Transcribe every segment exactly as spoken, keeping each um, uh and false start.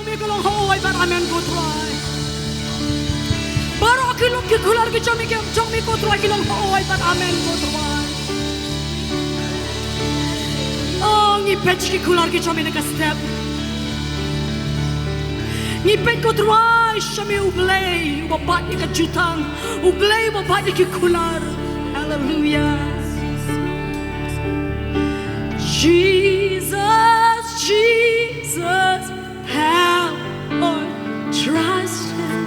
Ka long hooid bad amen ko Trai. Baroh ki long ki kular ki jong me ki jong me ko Trai ki long hooid bad amen ko Trai. Oh, ngi peit ki kular ki jong me na ka step. Ngi peit ko Trai sha me U Blei uba bat ïa ka jutang, U Blei uba bat ïa ki kular. Hallelujah. Jesus, Jesus, how I trust Him,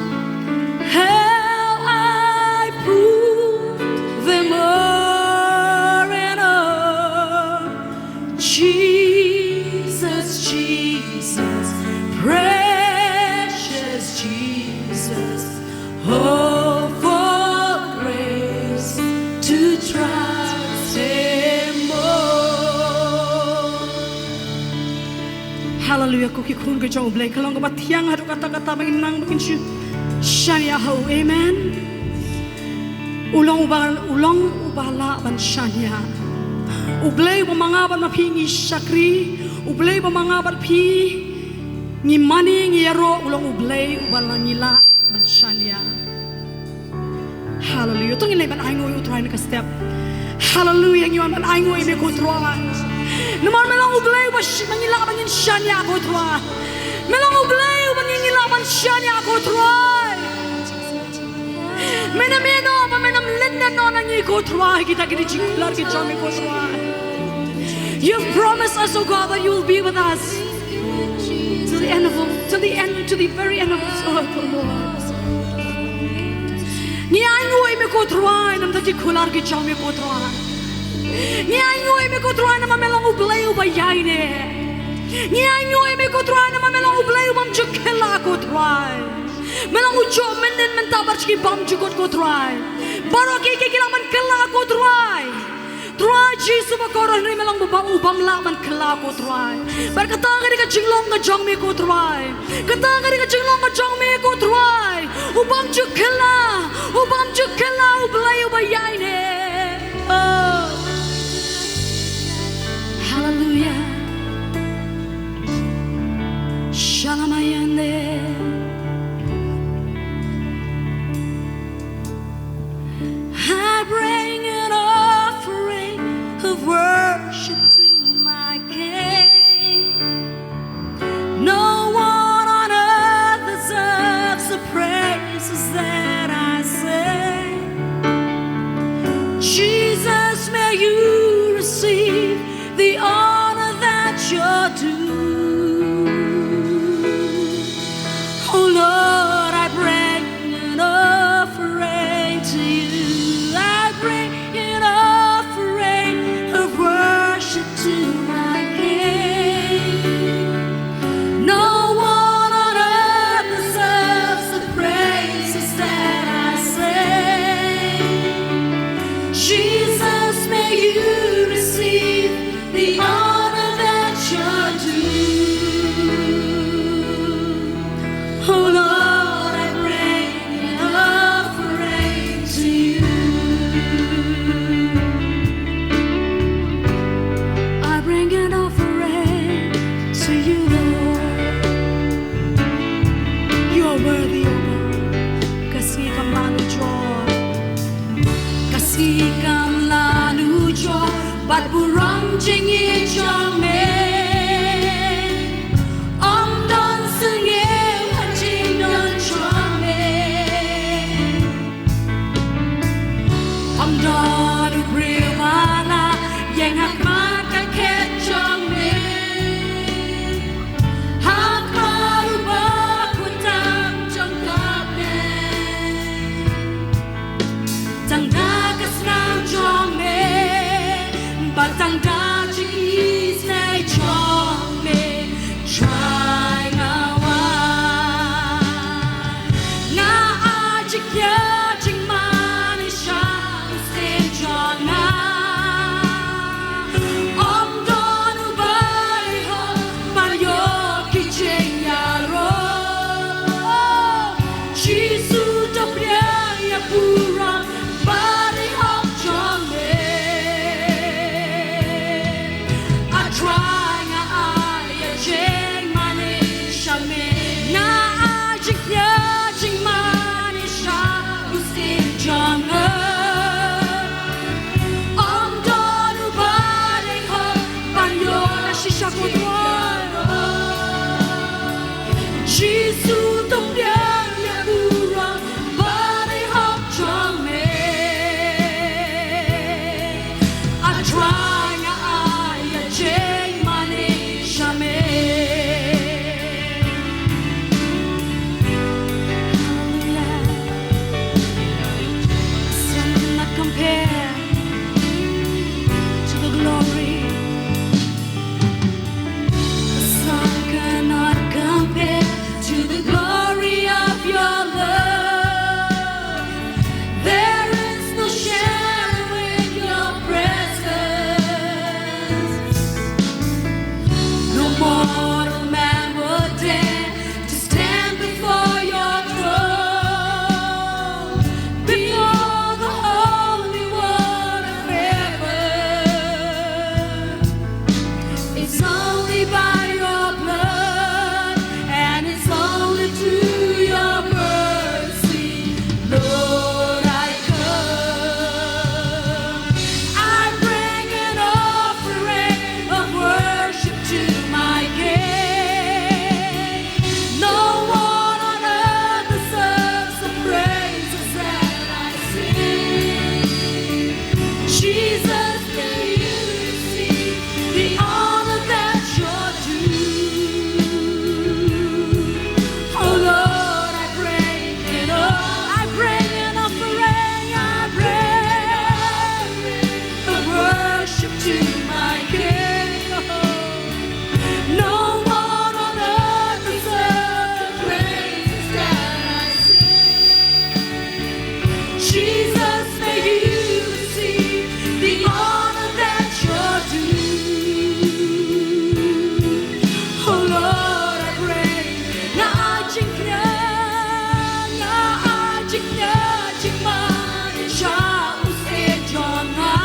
how I prove Him o'er and o'er. Jesus, Jesus, precious Jesus, oh, for grace to trust Him more. Hallelujah, ko ki khun ki jong U Blei, ka long kaba thiang haduh katta katta ba ngin nang ba ngin shu shaniah ha u. Amen. U long uba, u long uba lah ban shaniah. U Blei uba ma nga bad ma phi ngi shakri, U Blei uba ma nga bad phi ngi mane ngi ïaroh, u long U Blei uba lah ngi lah ban shaniah. Hallelujah. To ngin leit ban ainguh ïa u Trai na ka step. Hallelujah. Ngi wan ban ainguh ïa me ko Trai. Namar me long U Blei uba sh-, ba ngi lah ba ngin shaniah ko Trai. Me long U Blei uba ngi, ngi lah ban shaniah ko Trai. Me nam ïeh noh, ba me nam lyndet noh na ngi ko Trai, kita ki jingkular ki jong me ko Trai. You've promised us, oh God, that you will be with us till the end of, till the end, to the very end of this earth, oh Lord. Ngi ainguh ïa me ko Trai namar ki kular ki jong me ko Trai. Ngi ainguh ïa me ko Trai namar me long U Blei uba ïaineh. Ngi ainguh ïa me ko Trai namar me long U Blei ubym ju kylla ko Trai. Me long u jong mynnin mynta bad ki bymjukut ko Trai. Baroh ki ki ki lah ban kylla ko Trai. Trai Jisu ba kordor, hynrei me long uba, ubym lah ban kylla ko Trai. Bad kata ka dei ka jinglong ka jong me ko Trai. Kata ka dei ka jinglong ka jong me ko Trai. Ubym ju kylla, ubym ju kylla, U Blei uba ïaineh. Oh. Hallelujah. Shalamayande. I bring an offering of worship to my King. No one on earth deserves the praises that I sing. Jisu, to pdiang ïa u rong ba dei hok jong me. A Trai, nga ai ïa jingmane sha me. Hallelujah. Sun cannot compare to the glory. The sun cannot compare to the glory of your love. There is no shadow in your presence. No mortal man would dare to stand before your throne, before the Holy One of heaven. It's only by your blood, and it's only through your mercy, Lord, I come. I bring an offering of worship to my King. No one on earth deserves the praises that I sing. Jesus, may you receive the honor that you're due. Oh Lord, I bring it all. I bring an offering. I bring a worship to my King. No one on earth deserves the praises that I sing. Jesus, may you receive the honor that you're due. Oh Lord, I pray. Nga ai jingkren, nga ai jingkren, jingmane sha u Syiem jong nga.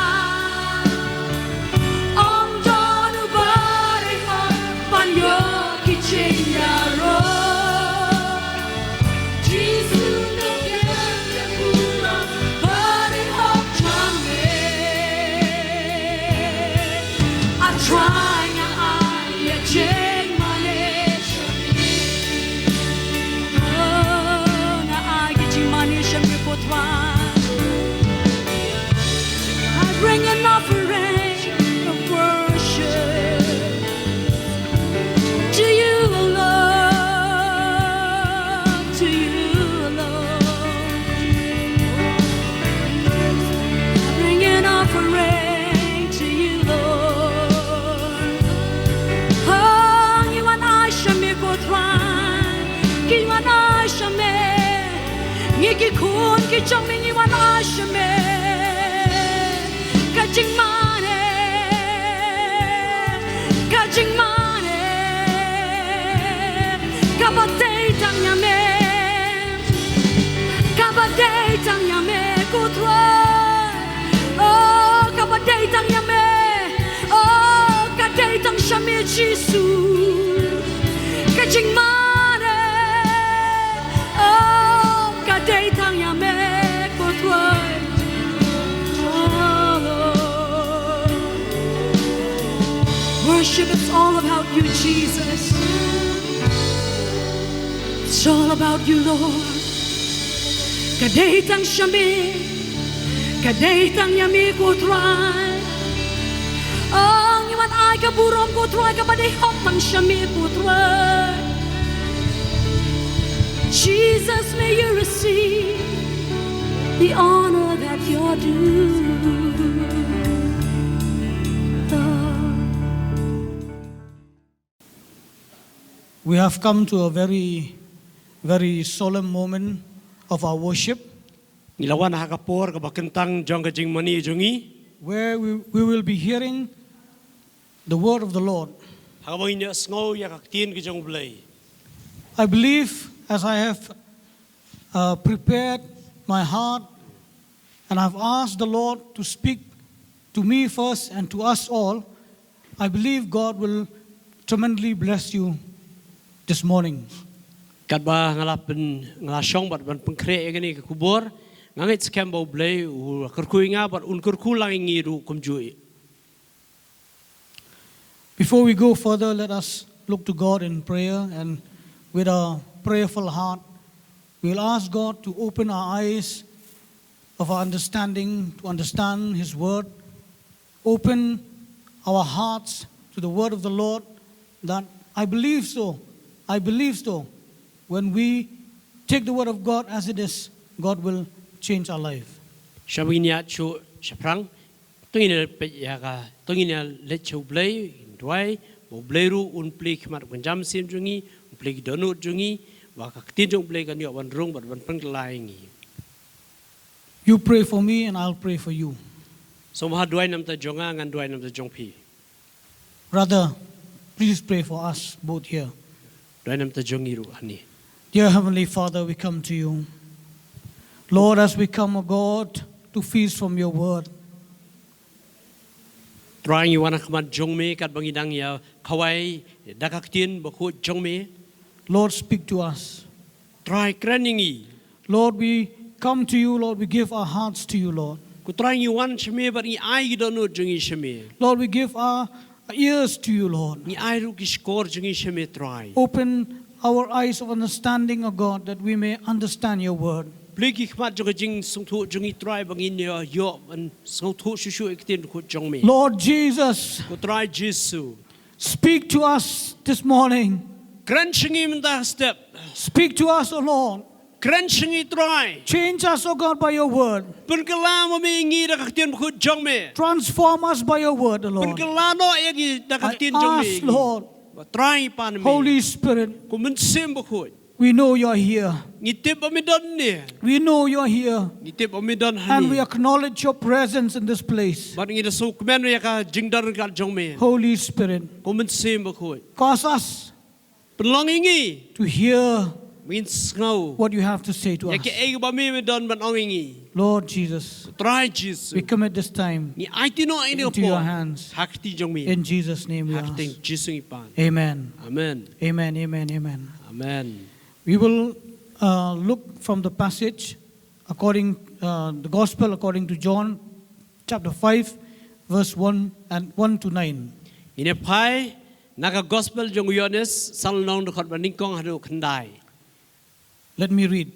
Ong don uba dei hok ban ïoh ki jingïaroh. Jisu, to pdiang ïa u rong ba dei hok jong me. A Trai, nga ai ïa jingmane sha me. Oh, nga ai ïa jingmane sha me, ko Trai. I bring an offering of worship to you alone, to you alone. I bring an offering to you, Lord. Oh, ngi wan ai sha me, ko Trai. Ngi wan ai sha me. Ngi ki khun ki jong me, ngi wan ai sha me. Ka jingmane, ka jingmane, kaba dei tang ïa me, kaba dei tang ïa me, ko Trai. Oh, kaba dei tang ïa me, oh, ka dei tang sha me, Jisu. Ka jingmane, oh, ka dei tang ïa me, ko Trai. Oh, Lord. Worship, it's all about you, Jesus. It's all about you, Lord. Ka dei tang sha me, ka dei tang ïa me, ko Trai. Oh, ngi wan ai ka burom, ko Trai, kaba dei hok tang sha me, ko Trai. Jesus, may you receive the honor that you're due. We have come to a very, very solemn moment of our worship, Ngi la wan ha ka por kaba kyntang jong ka jingmane jong ngi, where we, we will be hearing the word of the Lord. Ha kaba ngin ïa sngew ïa ka ktien ka jong U Blei. I believe, as I have, uh, prepared my heart and I've asked the Lord to speak to me first and to us all, I believe God will tremendously bless you this morning. Katba nga la pyn, nga la shong bad ban pynkhreh ïa kane ka khubor, nga ngeit skhem ba U Blei u kyrkhu ïa nga bad un kyrkhu lang ïa ngi ruh kumjuh. Before we go further, let us look to God in prayer and with a prayerful heart. We'll ask God to open our eyes of our understanding to understand His Word. Open our hearts to the Word of the Lord, that I believe so, I believe so. When we take the Word of God as it is, God will change our life. Shwa ba ngin ïaid shuh shaphrang, to ngin ïa peit ïa ka, to ngin ïa leit sha U Blei, duwai ba U Blei ruh un plie ki khmat kynja mynsiem jong ngi, un plie ki dohnud jong ngi, ba ka ktien jong U Blei kan ïoh ban rung bad ban pynkylla ïa ngi. You pray for me and I'll pray for you. Sngewbha duwai namar jong nga, ngan duwai namar jong phi. Brother, please pray for us both here. Duwai namar jong ngi ruh hangne. Dear Heavenly Father, we come to you. Lord, as we come, O God, to feast from your word, Trai, ngi wan ha khmat jong me katba ngi dang ïa khawai da ka ktien bakhuid jong me. Lord, speak to us. Trai, kren ïa ngi. Lord, we come to you, Lord, we give our hearts to you, Lord. Ko Trai, ngi wan sha me bad ngi ai ki dohnud jong ngi sha me. Lord, we give our ears to you, Lord. Ngi ai ruh ki shkor jong ngi sha me, Trai. Open our eyes of understanding, O God, that we may understand your word. Plie ki khmat jong ka jingsngewthuh jong ngi, Trai, ba ngin ïoh, ïoh ban sngewthuh shuh shuh ïa ka ktien bakhuid jong me. Lord Jesus, Ko Trai Jisu, speak to us this morning. Kren sha ngi mynta step. Speak to us, O Lord. Kren sha ngi, Trai. Change us, O God, by your word. Pynkylla ma me ïa ngi da ka ktien bakhuid jong me. Transform us by your word, O Lord. Pynkylla noh ïa ngi da ka ktien jong me. I ask, Lord, Ba Trai, Kpa na me. Holy Spirit, Ko Mynsiem Bakhuid, we know you're here. Ngi tip ba me don hangne. We know you're here. Ngi tip ba me don hangne. And we acknowledge your presence in this place. Bad ngi da sngewkmen ïa ka jingdon ryngkat jong me. Holy Spirit, Ko Mynsiem Bakhuid, cause us Pynlong ïa ngi to hear ba ngin sngew what you have to say to us. Ïa kaei kaba me me don ban ong ïa ngi. Lord Jesus, Trai Jisu, we commit this time ngi aiti noh ïa kane ka por into your hands. Ha ka kti jong me. In Jesus' name we ask. Ha ka kyrteng Jisu ngi pan. Amen. Amen. Amen, amen, amen. Amen. We will uh, look from the passage according uh, the gospel according to John chapter five, verse one and one to nine. Ngin ïa phai na ka gospel jong u Ïoannis, san lynnong dkhot ba nyngkong haduh khyndai. Let me read.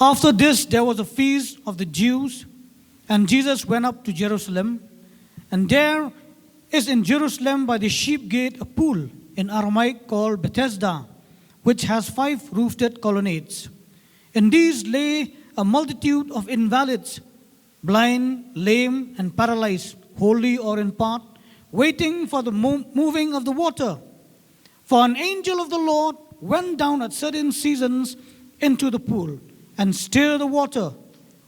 After this, there was a feast of the Jews, and Jesus went up to Jerusalem, and there is in Jerusalem by the sheep gate a pool in Aramaic called Bethesda, which has five roofed colonnades. In these lay a multitude of invalids, blind, lame, and paralyzed, wholly or in part, waiting for the mo- moving of the water. For an angel of the Lord went down at certain seasons into the pool and stirred the water.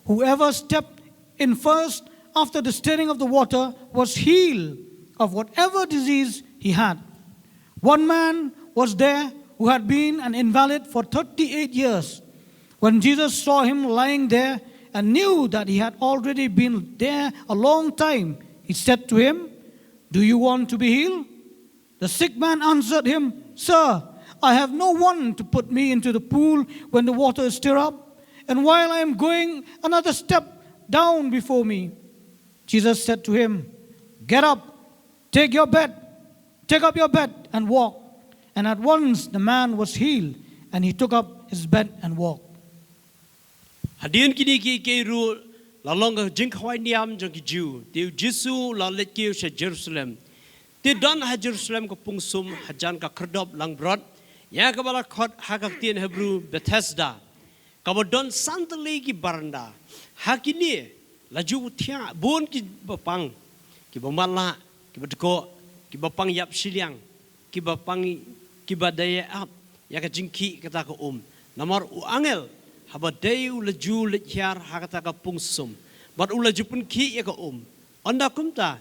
Whoever stepped in first after the stirring of the water was healed of whatever disease he had. One man was there who had been an invalid for thirty-eight years. When Jesus saw him lying there and knew that he had already been there a long time, he said to him, "Do you want to be healed?" The sick man answered him, "Sir, I have no one to put me into the pool when the water is stirred up, and while I am going, another step down before me." Jesus said to him, "Get up, take your bed, take up your bed and walk." And at once the man was healed, and he took up his bed and walked. Hadien kine kiei kiei ruh la long ka jingkhawai niam jong ki Jiw, te u Jisu la leit kiew sha Jerusalem. Te don ha Jerusalem ka pung sum hajan ka khyrdop langbrot, ïa kaba la khot ha ka ktien Hebru Bethesda, kaba don san tylli ki baranda. Ha kine la ju thiah bun kiba pang, kiba matlah, kiba dkoh, kiba pang ïap shiliang, kiba pang, kiba dei ïa ap ïa ka jingkhih kata ka um. Namar u angel haba dei u la ju leit hiar ha kata ka pung sum bad u la ju pynkhih ïa ka um. Ynda kumta,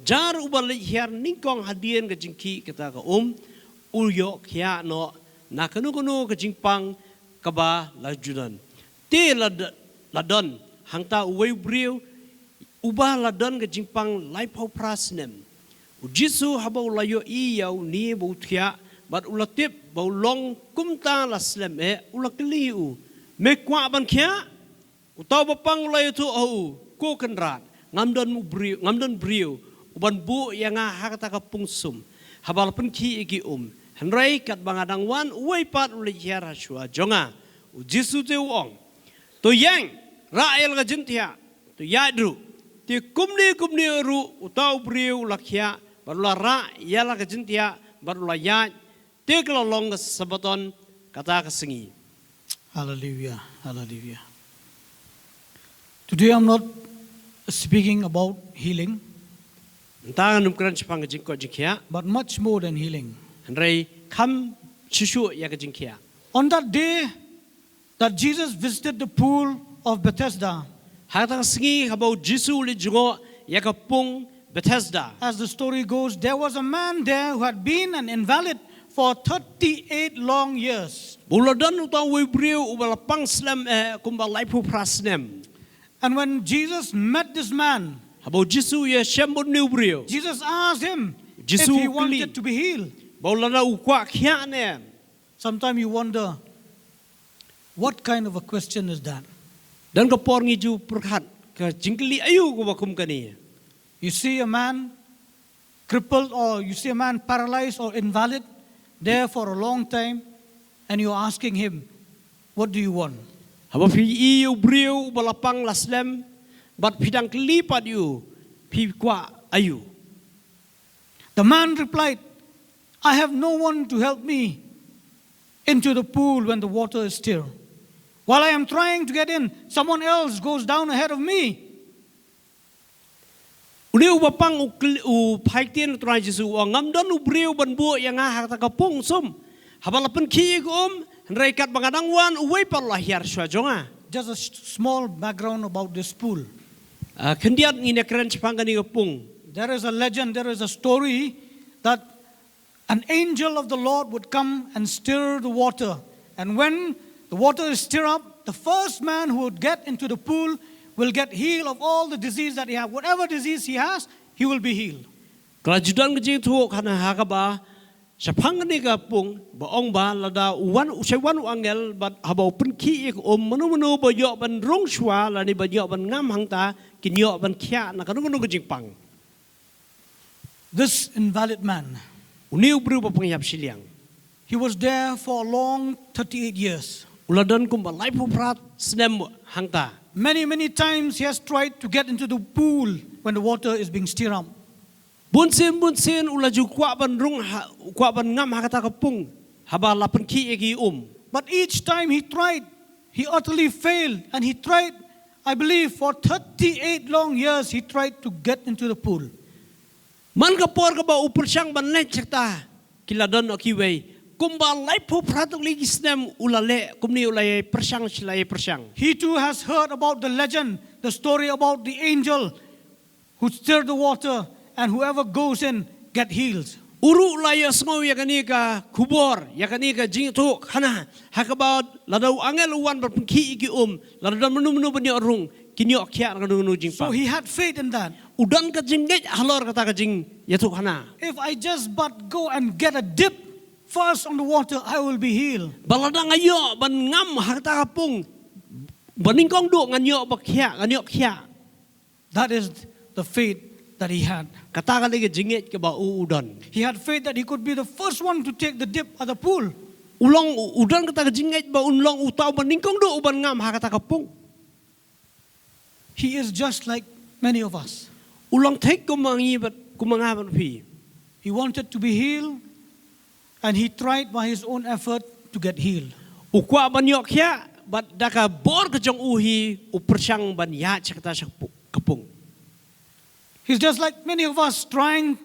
jar uba leit hiar nyngkong hadien ka jingkhih kata ka um, u ïoh khiah noh na kano kano ka jingpang kaba la ju don. Te la d- la don hangta uwei u briew uba la don ka jingpang laiphew phra snem. U Jisu haba u la ïohi ïa une ba u thiah bad u la tip ba u long kumta la slem eh, u la kylli ïa u, "Me kwah ban khiah?" Uta uba pang u la ïathuh ha u, "Ko Kynrad, ngam don u briew, ngam don briew uban buh ïa nga ha kata ka pung sum haba la pynkhih ïa ki um. Hynrei katba nga dang wan, uwei pat u la hiar ha shuwa jong nga. U Jisu te u ong, to ïeng, rah ïa la ka jingthiah, to ïaid ruh. Te kumne kumne ruh uta u briew u la khiah bad u la rah ïa la ka jingthiah bad u la ïaid. Te ka la long ka Sabbaton kata ka sngi. Hallelujah. Hallelujah. Today I'm not speaking about healing, Mynta ngam kren shaphang ka jingkoit jingkhiah, but much more than healing. Hynrei kham shuh shuh ïa ka jingkhiah. On that day that Jesus visited the pool of Bethesda, Ha kata ka sngi haba u Jisu u leit jngoh ïa ka pung Bethesda. As the story goes, there was a man there who had been an invalid for thirty-eight long years. Ba u la don uta uwei u briew uba la pang slem eh kumba laiphew phra snem. And when Jesus met this man, Haba u Jisu u ïashem bad une u briew, Jesus asked him Jisu if he u kylli. Wanted to be healed. Ba u la na u kwah khiah ne. Sometimes you wonder, what kind of a question is that? Don ka por ngi ju pyrkhat, ka jingkylli aïu kaba kum kane. You see a man crippled, or you see a man paralyzed or invalid there for a long time, and you're asking him, what do you want? Haba phi ïohi ïa u briew uba la pang la slem, bad phi dang kylli pat ïa u, phi kwah aïu. The man replied, I have no one to help me into the pool when the water is stir. While I am trying to get in, someone else goes down ahead of me. Une uba pang u kylli, u phai ktien u Trai Jisu u ong, ngam don u briew ban buh ïa nga ha kata ka pung sum. Haba la pynkhih ïa ka um, hynrei katba nga dang wan, uwei pat u la hiar shuwa jong nga. Just a s- small background about this pool. Ah, khyndiat ngin ïa kren shaphang kane ka pung. There is a legend, there is a story that an angel of the Lord would come and stir the water. And when the water is stirred up, the first man who would get into the pool will get healed of all the disease that he has. Whatever disease he has, he will be healed. Ka la ju don ka jingthoh khana ha kaba shaphang kane ka pung ba ong ba lada u wan, u shai wan u angel bad haba u pynkhih ïa ka um, mano mano ba ïoh ban rung shuwa lane ba ïoh ban ngam hangta, kin ïoh ban khiah na kano kano ka jingpang. This invalid man, Une u briew ba pang ïap shiliang, he was there for a long thirty-eight years. U la don kumba laiphew phra snem hangta. Many, many times he has tried to get into the pool when the water is being stirred up. Bun sien bun sien u la ju kwah ban rung ha, kwah ban ngam ha kata ka pung haba la pynkhih ïa ki um. But each time he tried, he utterly failed. And he tried, I believe, for thirty-eight long years, he tried to get into the pool. Man ka por kaba u pyrshang ban leit sha kata, ki la don noh kiwei. Kumba laiphew phra tylli ki snem u la leh kumne, u la ïai pyrshang, shi la ïai pyrshang. He too has heard about the legend, the story about the angel who stirred the water, and whoever goes in get healed. U ruh u la ïohsngew ïa kane ka khubor, ïa kane ka jingthoh khana ha kaba lada u angel u wan ban pynkhih ïa ki um, lada don mano mano ban ïoh rung, kin ïoh khiah na kano kano ka jingpang. So he had faith in that. U don ka jingngeit halor kata ka jingïathuh khana. If I just but go and get a dip first on the water, I will be healed. Ba lada nga ïoh ban ngam ha kata ka pung ba nyngkong duh, ngan ïoh ba khiah, ngan ïoh khiah. That is the faith that he had. Kata ka dei ka jingngeit kaba u u don. He had faith that he could be the first one to take the dip at the pool. U long u, u don kata ka jingngeit ba un long uta uba nyngkong duh uban ngam ha kata ka pung. He is just like many of us. U long thik kum ma ngi bad kum ma nga bad phi. He wanted to be healed, and he tried by his own effort to get healed. U kwah ban ïoh khiah bad da ka bor ka jong u hi u pyrshang ban ïaid sha kata sha ka pu-, ka pung. He's just like many of us, trying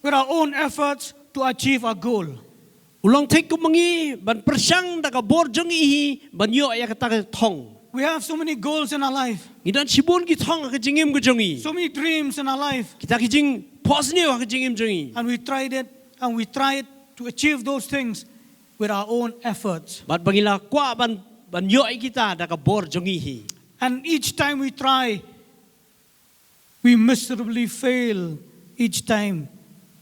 with our own efforts to achieve our goal. U long thik kum ma ngi ban pyrshang da ka bor jong ngi hi ban ïoh ïa kata ka thong. We have so many goals in our life, Ngi don shibun ki thong ha ka jingim ka jong ngi. So many dreams in our life, Kita ki jingphohsniew ha ka jingim jong ngi. And we tried it, and we tried to achieve those things with our own efforts. Bad ba ngi la kwah ban, ban ïoh ïa kita da ka bor jong ngi hi. And each time we try, we miserably fail each time.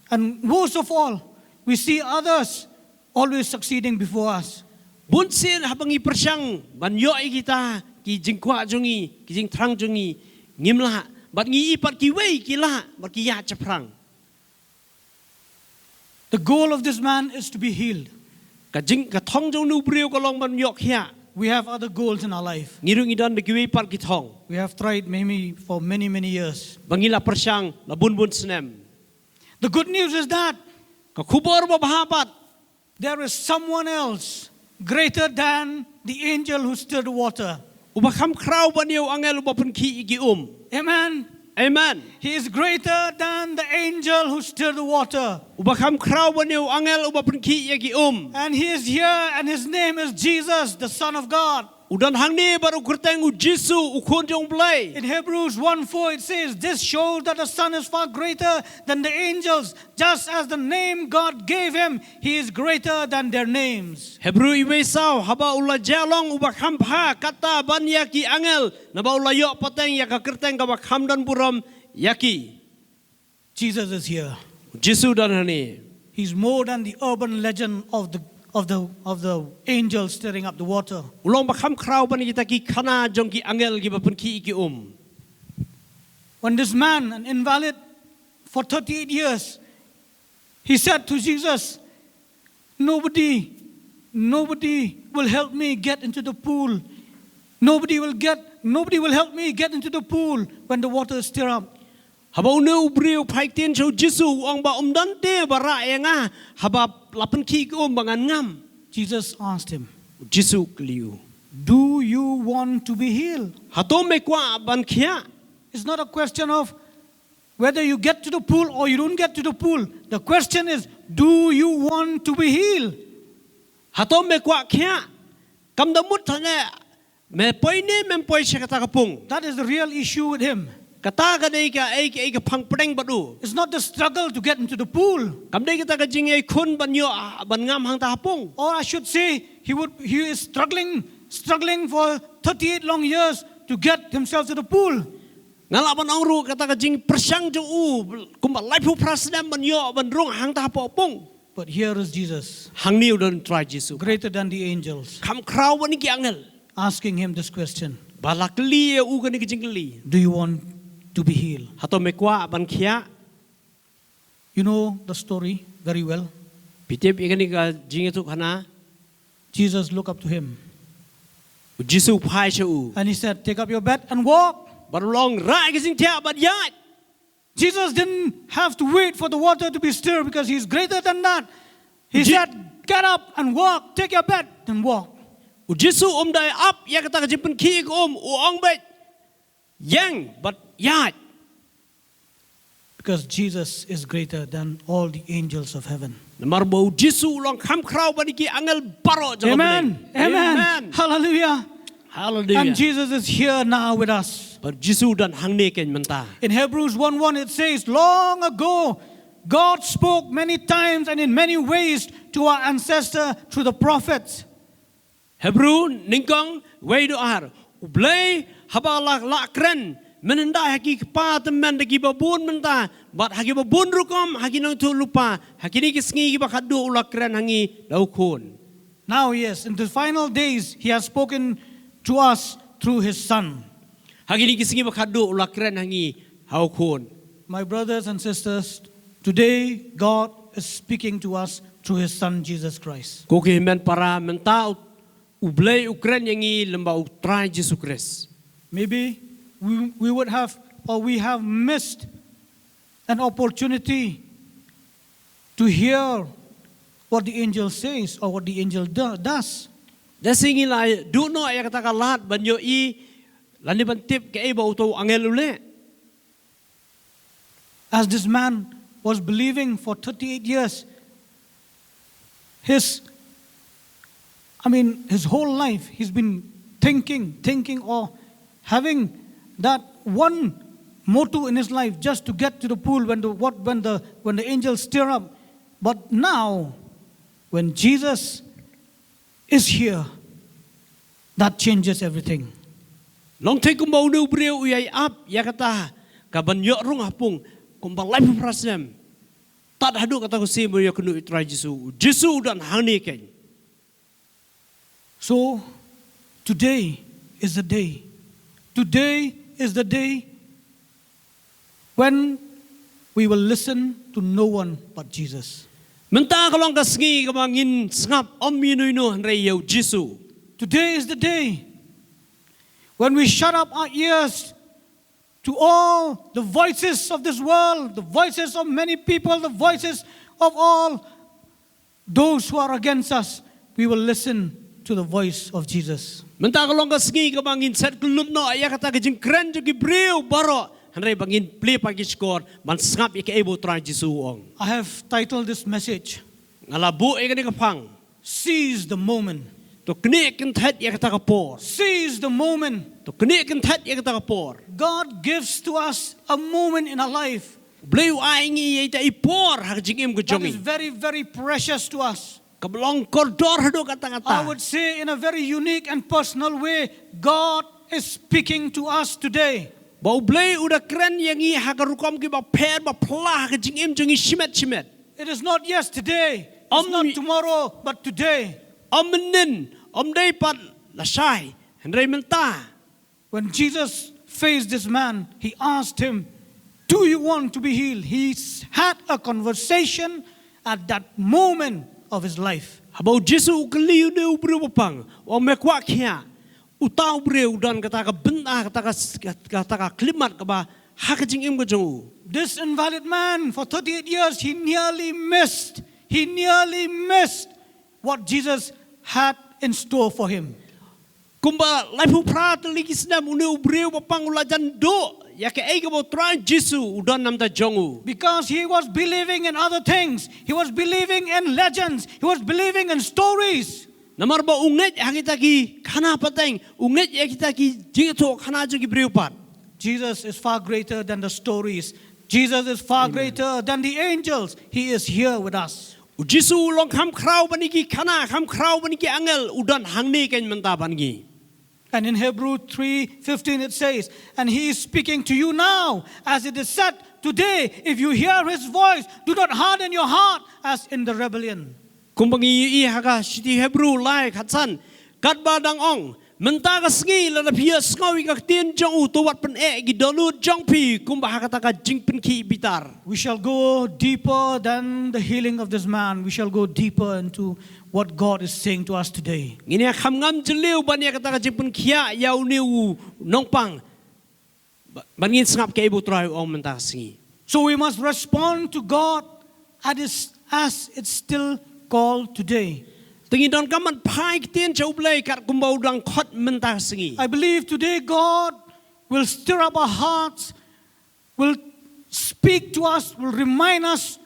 And worst of all, we see others always succeeding before us. Bun sien haba ngi pyrshang ban ïoh ïa kita ki jingkwah jong ngi, ki jingthrang jong ngi, ngim lah. Bad ngi i pat kiwei ki lah, bad ki ïaid shaphrang. The goal of this man is to be healed. Ka jing ka thong jong u briew ka long ban ïoh khiah. We have other goals in our life. Ngi ruh ngi don da kiwei pat ki thong. We have tried maybe for many, many years. Ba ngi la pyrshang la bun bun snem. The good news is that Ka khubor ba bha pat. There is someone else greater than the angel who stirred the water. Uba kham khraw ban ïa u angel uba pynkhih ïa ki um. Amen. Amen. He is greater than the angel who stirred the water. Uba kham khraw ban ïa u angel uba pynkhih ïa ki um. And he is here, and his name is Jesus, the Son of God. U don hangne bad u kyrteng u Jisu, u Khun jong u Blei. In Hebrews one four, it says, "This shows that the Son is far greater than the angels. Just as the name God gave him, he is greater than their names." Hebru iwei saw, haba u la jah long uba kham bha katta ban ïa ki angel, naba u la ïoh pateng ïa ka kyrteng kaba kham don burom ïa ki. Jesus is here. Jisu don hangne. He's more than the urban legend of the, of the, of the angels stirring up the water. U long ba kham khraw ban kita ki khana jong ki angel kiba pynkhih ïa ki um. When this man, an invalid for thirty-eight years, he said to Jesus, "Nobody, nobody will help me get into the pool. Nobody will get, nobody will help me get into the pool when the water is stirred up." Haba une u briew u phai ktien sha u Jisu, u ong ba ym don te ba rah ïa nga haba la pynkhih ïa ki um ba ngan ngam. Jesus asked him, U Jisu u kylli u, "Do you want to be healed?" Hato me kwah ban khiah? It's not a question of whether you get to the pool or you don't get to the pool. The question is, "Do you want to be healed?" Hato me kwah khiah? Kam da mut than eh me poi ne mem poi sha kata ka pung. That is the real issue with him. Kata ka dei ka ei ka ei ka phang pdeng bad u. It's not the struggle to get into the pool. Kam dei kata ka jingïakhun ban ïoh ban ngam hangta ha pung. Or I should say, he would, he is struggling, struggling for thirty-eight long years to get himself to the pool. Nga lah ban ong ruh kata ka jingpyrshang jong u kumba laiphew phra snem ban ïoh ban rung hangta hapoh pung. But here is Jesus, Hangne u don Trai Jisu. Greater than the angels, Kham khraw ban ki angel. Asking him this question, Ba la kylli ïa u kane ka jingkylli. "Do you want to be healed?" Hato me kwah ban khiah? You know the story very well. Phi tip ïa kane ka jingïathuhkhana. Jesus looked up to him, U Jisu u phai sha u. And he said, "Take up your bed and walk." Bad u ong, "Rah ïa ka jingthiah bad ïaid." Jesus didn't have to wait for the water to be stirred because he's greater than that. He Je- said, "Get up and walk. Take your bed and walk." U Jisu um dei ap ïa kata ka jingpynkhih ka um, u ong beit, "Ïeng bad ïaid." Because Jesus is greater than all the angels of heaven. Namar ba u Jisu u long kham khraw ban ki angel baroh jong ka Amen. bneng. Amen. Hallelujah. Hallelujah. And Jesus is here now with us. Bad u Jisu u don hangne kein mynta. In Hebrews one one, it says, "Long ago, God spoke many times and in many ways to our ancestor through the prophets." Hebru nyngkong wei dkhot ar. U Blei haba la, la kren mynhyndai ha ki kpa tymmen da kiba bun mynta, bad ha kiba bun rukom ha ki nongïathuhlypa, ha kine ki sngi kiba khatduh u la kren ha ngi da u Khun. Now, yes, in the final days, he has spoken to us through his Son. Ha kine ki sngi ba khatduh u la kren ha ngi ha u Khun. My brothers and sisters, today God is speaking to us through his Son, Jesus Christ. Ko ki hynmen para, mynta u, u Blei u kren ïa ngi lyngba u Trai Jisu Khrist. Maybe we, we would have, or we have missed an opportunity to hear what the angel says or what the angel do, does. Da sngi la duh noh ïa kata ka lad ban ïohi lane ban tip kaei ba uto u angel u leh. As this man was believing for thirty-eight years, his, I mean, his whole life he's been thinking, thinking or having that one motto in his life, just to get to the pool when the, what, when the, when the angels stir up. But now, when Jesus is here, that changes everything. Long thei kumba une u briew u ïai ap ïa kata ka ban ïoh rung ha pung kumba laiphew phra snem. Tad haduh kata ka sien ba u ïakynduh ïa u Trai Jisu. Jisu u don hangne kein. So, today is the day. Today is the day when we will listen to no one but Jesus. Mynta ka long ka sngi kaba ngin sngap ym ïa uno uno hynrei ïa u Jisu. Today is the day when we shut up our ears to all the voices of this world, the voices of many people, the voices of all those who are against us. We will listen to the voice of Jesus. Mynta ka long ka sngi kaba ngin set kyllup noh ïa kata ka jingkren jong ki briew baroh, hynrei ba ngin plie pat ki shkor ban sngap ïa kaei ba u Trai Jisu u ong. I have titled this message, Nga la buh ïa kane ka phang. Seize the moment. To knieh kynthait ïa kata ka por. Seize the moment. To knieh kynthait ïa kata ka por. God gives to us a moment in our life. U Blei u ai ngi ïa ita i por ha ka jingim ka jong ngi. That is very, very precious to us. Kaba long kordor haduh katta katta. I would say in a very unique and personal way, God is speaking to us today. Ba u Blei u da kren ïa ngi ha ka rukom kaba pher ba phylla ha ka jingim jong ngi shimet shimet. It is not yesterday, it's not tomorrow, but today. Ym mynnin, ym dei pat lashai, hynrei mynta. When Jesus faced this man, he asked him, "Do you want to be healed?" He s- had a conversation at that moment of his life. Haba u Jisu u kylli une u briew ba pang, u ong, "Me kwah khiah?" Uta u briew u don kata ka bynta, kata ka, kata ka khyllipmat kaba ha ka jingim ka jong u. This invalid man, for thirty-eight years, he nearly missed, he nearly missed what Jesus had in store for him. Kumba laiphew phra tylli ki snem une u briew ba pang u la jan duh ïa kaei kaba u Trai Jisu u don na bynta jong u. Because he was believing in other things. He was believing in legends. He was believing in stories. Namar ba u ngeit ha kita ki khana pateng, u ngeit ïa kita ki jingïathuh khana jong ki briew pat. Jesus is far greater than the stories. Jesus is far greater than the angels. He is here with us. U Jisu u long kham khraw ban ïa ki khana, kham khraw ban ïa ki angel, u don hangne kein mynta bad ngi. And in Hebrew three fifteen it says, "And he is speaking to you now, as it is said, today, if you hear his voice, do not harden your heart as in the rebellion." Kumba ngi ïohi ha ka shithi Hebru lai khatsan, katba dang ong, mynta ka sngi lada phi ïohsngew ïa ka ktien jong u, to wat pyneh ïa ki dohnud jong phi kumba ha kata ka jingpynkhih bitar. We shall go deeper than the healing of this man. We shall go deeper into what God is saying to us today. Ngin ïa kham ngam jylliew ban ïa kata ka jingpynkhiah ïa une u nongpang. Ba- ban ngin sngap kaei ba u Trai u ong mynta ka sngi. So we must respond to God as, as it's still called today. Te ngi donkam ban phai ktien sha u Blei kat kumba u dang khot mynta ka sngi. I believe today God will stir up our hearts, will speak to us, will remind us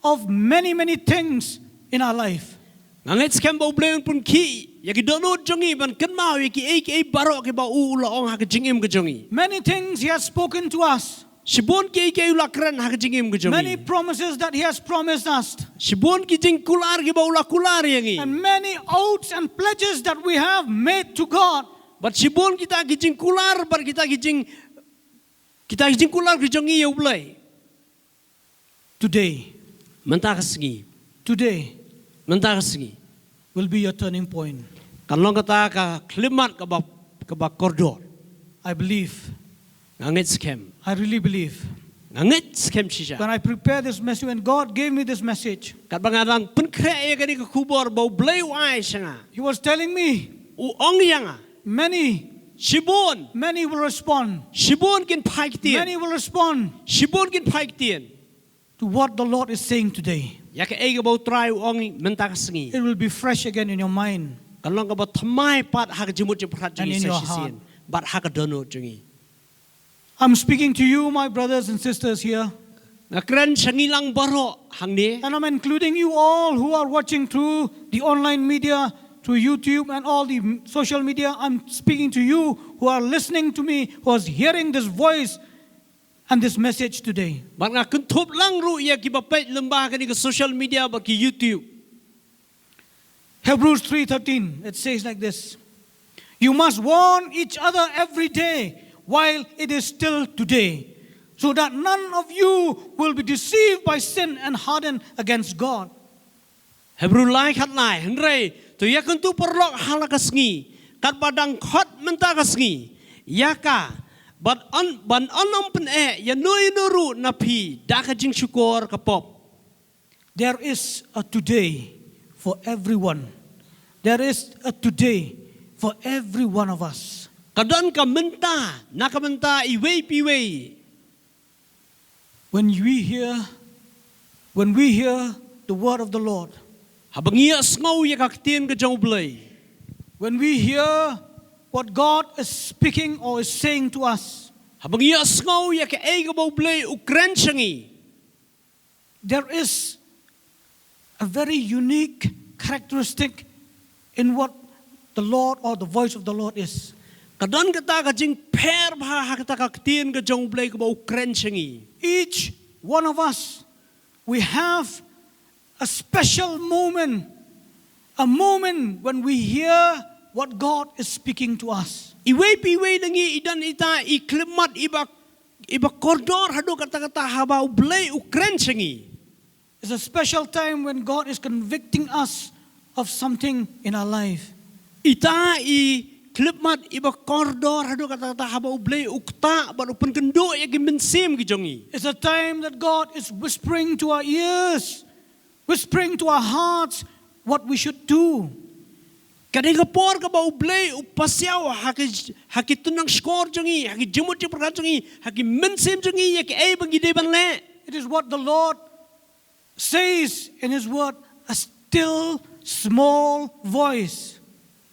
of many, many things in our life. Nga ngeit skhem ba u Blei un pynkhih ïa ki dohnud jong ngi ban kynmaw ïa kiei kiei baroh kiba u u la ong ha ka jingim ka jong ngi. Many things he has spoken to us. Shibun kiei kiei u la kren ha ka jingim ka jong ngi. Many promises that he has promised us. Shibun ki jingkular kiba u la kular ïa ngi. And many oaths and pledges that we have made to God. Bad shibun kita ki jingkular, bad kita ki jing, kita ki jingkular ki jong ngi ïa u Blei. Today, mynta ka sngi, today mynta ka sngi will be your turning point. Kan long kata ka khyllipmat kaba, kaba kordor. I believe. Nga ngeit skhem. I really believe. Nga ngeit skhem shisha. When I prepared this message, when God gave me this message, katba nga dang pynkhreh ïa kane ka khubor ba u Blei u ai sha nga, he was telling me, u ong ïa nga, many, shibun, many will respond. Shibun kin phai ktien. Many will respond. Shibun kin phai ktien. To what the Lord is saying today. Ïa kaei kaba u Trai u ong mynta ka sngi. It will be fresh again in your mind. Kan long kaba thymmai pat ha ka jingmut jingpyrkhat jong ngi sa shisien. Bad ha ka dohnud jong ngi. I'm speaking to you, my brothers and sisters here. Nga kren sha ngi lang baroh hangne. And I'm including you all who are watching through the online media, through YouTube and all the m- social media. I'm speaking to you who are listening to me, who are hearing this voice and this message today. Bad nga kynthup lang ruh ïa kiba peit lyngba kane ka social media bad ki YouTube. Hebrews three thirteen, it says like this. You must warn each other every day while it is still today, so that none of you will be deceived by sin and hardened against God. Hebru lai khatlai, hynrei to ïakyntu paralok ha la ka sngi, katba dang khot mynta ka sngi, ïa ka, ban ym, ban ym pyneh ïano ïano ruh na phi da ka jingshukor ka pop. There is a today for everyone. There is a today for every one of us. Ka don ka mynta, na ka mynta iwei pa iwei. When we hear, when we hear the word of the Lord, haba ngi ïa sngew ïa ka ktien ka jong U Blei, when we hear what God is speaking or is saying to us, haba ngi ïa sngew ïa kaei kaba U Blei u kren sha ngi, there is a very unique characteristic in what the Lord or the voice of the Lord is. Ka don kata ka jingpher bha ha kata ka ktien ka jong U Blei kaba u kren sha ngi. Each one of us, we have a special moment, a moment when we hear what God is speaking to us. Iwei pa iwei na ngi i don ita i khyllipmat iba, iba kordor haduh katta katta haba U Blei u kren sha ngi. It's a special time when God is convicting us of something in our life. Ita i khyllipmat iba kordor haduh katta katta haba U Blei u ktah bad u pynkynduh ïa ki mynsiem ki jong ngi. It's a time that God is whispering to our ears, whispering to our hearts what we should do. Ka dei ka por kaba U Blei u pasiaw ha ki, ha ki tynnad shkor jong ngi, ha ki jingmut jingpyrkhat jong ngi, ha ki mynsiem jong ngi ïa kaei ba ngi dei ban leh. It is what the Lord says in His word, a still small voice.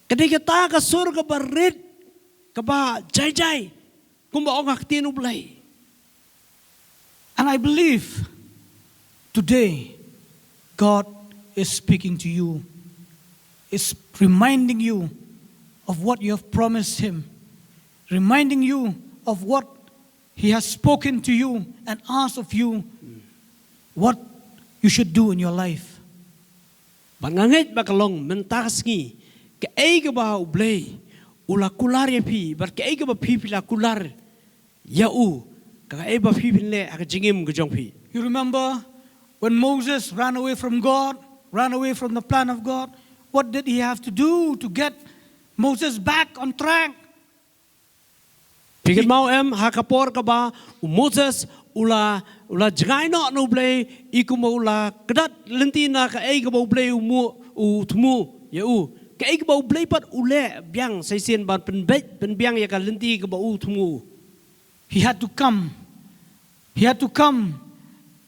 Ka dei kata ka sur kaba rit, kaba jai jai, kumba ong ha ka ktien U Blei. And I believe today God is speaking to you, is reminding you of what you have promised Him, reminding you of what He has spoken to you and asked of you what you should do in your life. Bad nga ngeit ba ka long mynta ka sngi, kaei kaba U Blei u la kular ïa phi, bad kaei kaba phi phi la kular ïa u, kaei ba phi phin leh ha ka jingim ka jong phi. You remember when Moses ran away from God, ran away from the plan of God, what did he have to do to get Moses back on track? Phi kynmaw em, ha ka por kaba u Moses u la, u la jngai noh na U Blei, i kumba u la kdat lynti na kaei kaba U Blei u mu, u thmu ïa u. Kaei kaba U Blei pat u leh biang sa shisien ban pynbeit pynbiang ïa ka lynti kaba u thmu. He had to come. He had to come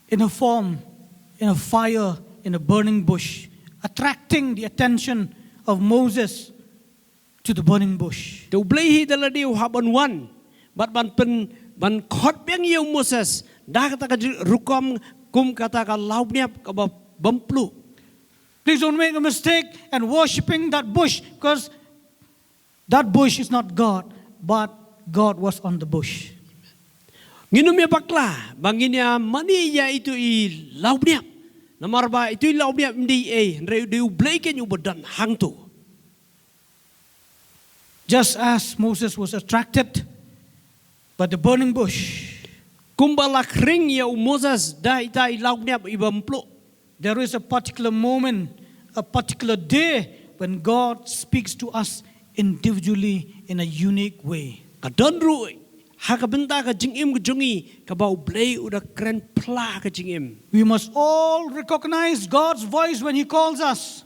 in a form, in a fire, in a burning bush, attracting the attention of Moses to the burning bush. Te U Blei hi da lade u hap ban wan bad ban pyn, ban khot biang ïa u Moses da kata ka rukom kum kata ka lawbniap kaba bym pluh. Please don't make a mistake and worshipping that bush, because that bush is not God, but God was on the bush. Ngin ym ïa bakla ba ngin ïa mane ïa itu i lawbniap. Namar ba itu i lawbniap ym dei ei, hynrei dei U Blei keiñ uba don hangto. Just as Moses was attracted by the burning bush, kumba la khring ïa u Moses da ita i lawbniap iba bym pluh, there is a particular moment, a particular day when God speaks to us individually in a unique way. Ka don ruh ha ka bynta ka jingim ka jong ngi kaba U Blei u da kren phla ha ka jingim. We must all recognize God's voice when He calls us.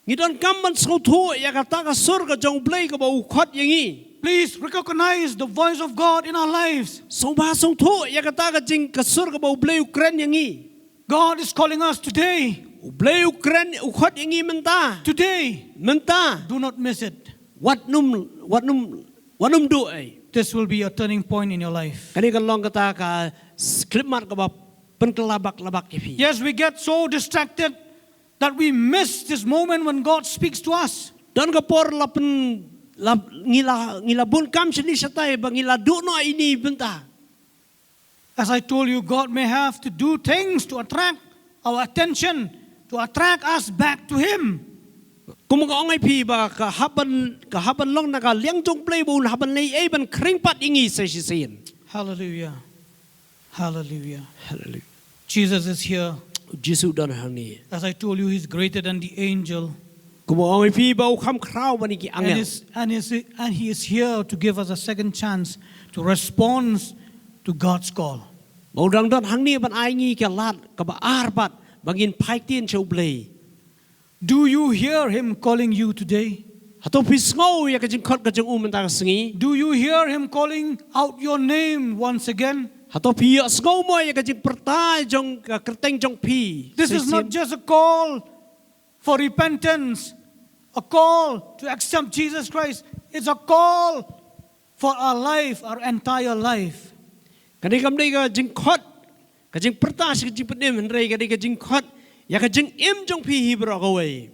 Ngi donkam ban sngewthuh ïa kata ka sur ka jong U Blei kaba u khot ïa ngi. Please recognize the voice of God in our lives. Sngewbha sngewthuh ïa kata ka jing ka sur kaba U Blei u kren ïa ngi. God is calling us today. U Blei u kren, u khot ïa ngi mynta. Today. Mynta. Do not miss it. Wat nym, wat nym, wat nym duh ei. This will be a turning point in your life. Kane kan long kata ka s-, khyllipmat kaba pynkylla bak la bak ïa phi. Yes, we get so distracted that we miss this moment when God speaks to us. Don ka por la pyn, la, ngi la, ngi la bun kam shane shatai ba ngi la duh noh ïa ine i bynta. As I told you, God may have to do things to attract our attention, to attract us back to Him. Kum ka ong ïa phi ba ka hap ban, ka hap ban long na ka liang jong U Blei ba un hap ban leh ei ban khring pat ïa ngi sa shisien. Hallelujah. Hallelujah. Hallelujah. Jesus is here. Jisu don hangne. As I told you, He's greater than the angel. Kum ka ong ïa phi ba u kham khraw ban ïa ki angel. And is, and is, and He is here to give us a second chance to respond to God's call. Ba u dang don hangne ban ai ngi ka lad kaba ar pat ba ngin phai ktien sha U Blei. Do you hear him calling you today? Hato phi sngew ïa ka jingkhot ka jong u mynta ka sngi? Do you hear him calling out your name once again? Hato phi ïohsngew mo ïa ka jingpyrta jong ka kyrteng jong phi? This is not just a call for repentance, a call to accept Jesus Christ. It's a call for our life, our entire life. Kane kam dei ka jingkhot, ka jingpyrta sha ka jingpynim, hynrei ka dei ka jingkhot ïa ka jingim jong phi hi baroh kawei.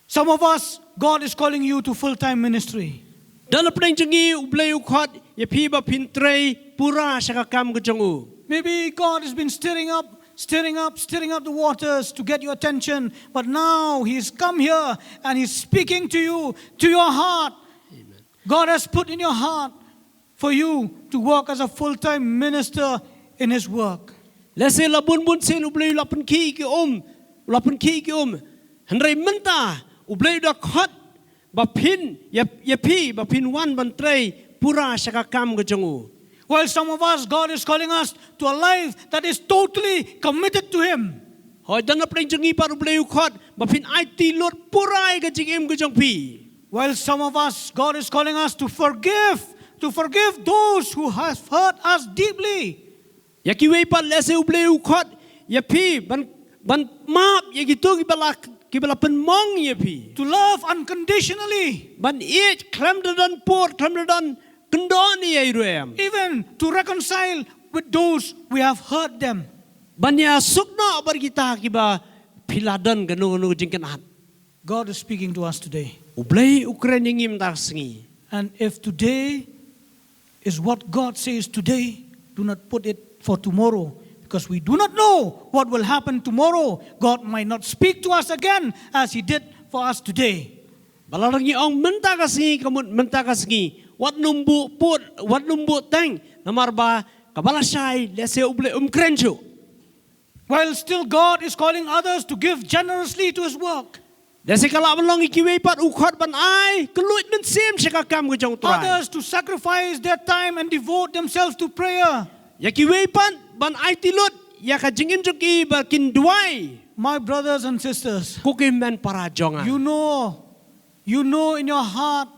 Some of us, God is calling you to full time ministry. Don napdeng jong ngi U Blei u khot ïa phi ba phin trei pura sha ka kam ka jong u. Maybe God has been stirring up, stirring up, stirring up the waters to get your attention. But now He's come here and He's speaking to you, to your heart. God has put in your heart for you to work as a full time minister in His work. Lehse la bun bun sien U Blei u la pynkhih ki um, u la pynkhih ki um. Hynrei mynta U Blei u da khot ba phin, ïa, ïa phi, ba phin wan ban trei pura sha ka kam ka jong u. While some of us, God is calling us to a life that is totally committed to Him. Hooid, don napdeng jong ngi pat U Blei u khot ba phin aiti lut pura ïa ka jingim ka jong phi. While some of us, God is calling us to forgive, to forgive those who have hurt us deeply. Ïa kiwei pat lehse U Blei u khot ïa phi ban, ban map ïa kito kiba la, kiba la pynmong ïa phi. To love unconditionally. Ban ïeit khlem da don pud, khlem da don kyndon ïa i ruh em. Even to reconcile with those we have hurt them. Ban ïasuk noh bad kita kiba phi la don kano kano ka jingkynad. God is speaking to us today. U Blei u kren ïa ngi mynta ka sngi. And if today is what God says today, do not put it for tomorrow, because we do not know what will happen tomorrow. God might not speak to us again as He did for us today. Ba lada ngi ong mynta ka sngi, ka mut mynta ka sngi, wat nym buh pud, wat nym buh teng, namar ba kaba lashai lehse U Blei um kren shuh. While still God is calling others to give generously to His work. Lehse ka lah ban long ïa kiwei pat u khot ban ai kylluid mynsiem sha ka kam ka jong U Trai. Others to sacrifice their time and devote themselves to prayer. Ïa kiwei pat ban aiti lut ïa ka jingim jong ki ba kin duwai. My brothers and sisters, Ko ki hynmen para jong nga. You know, you know in your heart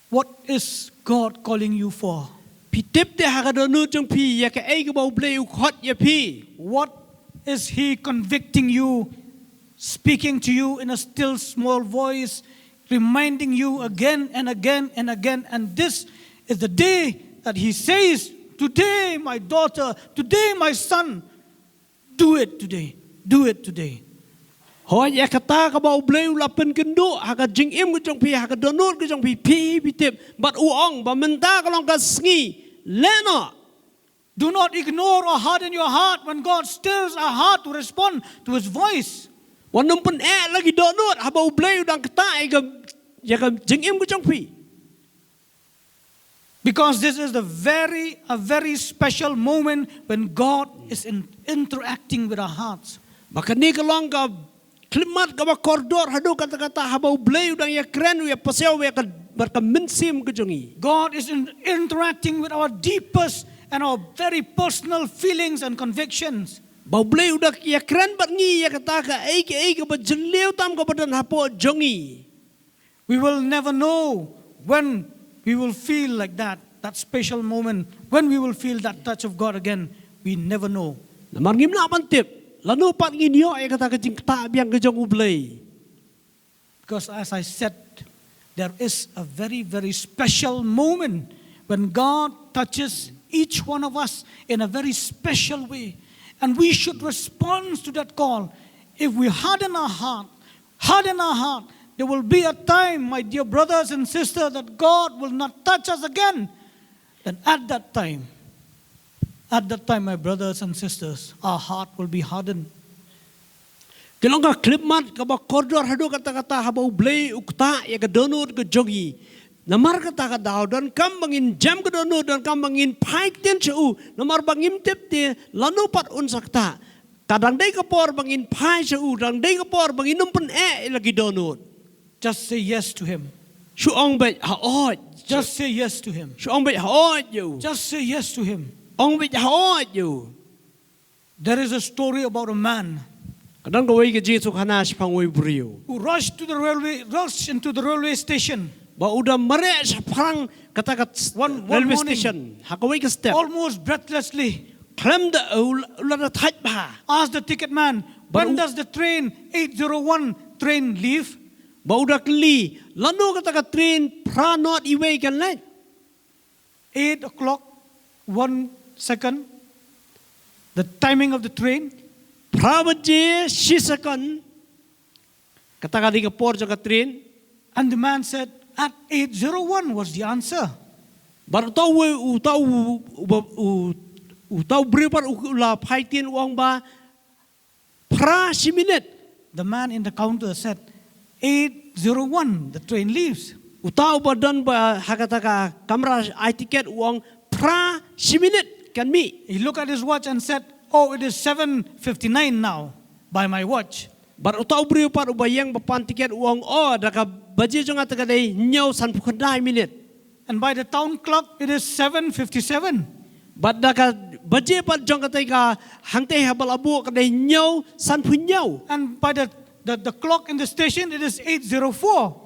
what is God calling you for. Phi tip te ha ka dohnud jong phi ïa kaei kaba U Blei u khot ïa phi. What is He convicting you, speaking to you in a still small voice, reminding you again and again and again? And this is the day that He says, "Today, my daughter, today, my son, do it today. Do it today." Hooid, ïa kata kaba U Blei u la pynkynduh ha ka jingim ka jong phi, ha ka dohnud ka jong phi, phi, phi tip. Bad u ong ba mynta ka long ka sngi, leh noh. Do not ignore or harden your heart when God stirs our heart to respond to His voice. Wat nym pyneh la ki dohnud haba U Blei u dang ktah ïa ka, ïa ka jingim ka jong phi. Because this is the very, a very special moment when God is in, interacting with our hearts. Ba kane ka long ka khyllipmat kaba kordor haduh katta katta haba U Blei u dang ïakren, u ïapasiaw ïa ka, bad ka mynsiem ka jong ngi. God is in, interacting with our deepest and our very personal feelings and convictions. Ba U Blei u dang ïakren bad ngi ïa kata kaei kaei kaba jylliew tam kaba don hapoh jong ngi. We will never know when we will feel like that, that special moment, when we will feel that touch of God again. We never know. Namar ngim lah ban tip lano pat ngin ïoh ïa kata ka jingktah biang ka jong U Blei. Because as I said, there is a very, very special moment when God touches each one of us in a very special way. And we should respond to that call. If we harden our heart, harden our heart, there will be a time, my dear brothers and sisters, that God will not touch us again. Then at that time, at that time, my brothers and sisters, our heart will be hardened. Ka long ka khyllipmat kaba kordor haduh katta katta haba U Blei u ktah ïa ka dohnud ka jong ngi. Namar kata ka daw donkam ba ngin jem ka dohnud, donkam ba ngin phai ktien sha u. Namar ba ngim tip te lano pat un sa ktah. Ka dang dei ka por ba ngin phai sha u, dang dei ka por ba ngin nym pyneh ïa la ki dohnud. Just say yes to Him. Shu ong beit hooid. Just say yes to Him. Shu ong beit hooid ïa u. Just say yes to Him. Ong beit hooid ïa u. There is a story about a man Ka don kawei ka jingïathuhkhana shaphang uwei u briew. who rushed to the railway, rushed into the railway station, Ba u da mareh shaphrang kata ka s- One- one railway morning. station. Ha kawei ka step. Almost breathlessly, Khlem da u la da thait bha. Asked the ticket man, But "When w- does the train eight zero one train leave?" Ba u da kylli, lano kata ka train phra not iwei kan leit? Eight o'clock, one second. The timing of the train. Phra baje shi second. Kata ka dei ka por jong ka train. And the man said, "At eight zero one was the answer." Bad uta u, uta u, u, u, uta u briew pat u la phai ktien u ong ba phra shi minit. The man in the counter said, "Eight zero one, the train leaves." Uta u ba don ba ha kata ka kamra ai tiket u ong phra shi minit kan mih. He looked at his watch and said, "Oh, it is seven fifty-nine now by my watch." Bad uta u briew pat u ba ïeng ba pan tiket u ong, oh, da ka baje jong nga te ka dei hynñiew sanphew khyndai minit. And by the town clock, it is seven fifty-seven. Bad da ka baje pat jong kata ka hangtei ha ba la buh ka dei hynñiew sanphew hynñiew. And by the, the, the clock in the station, it is eight zero four.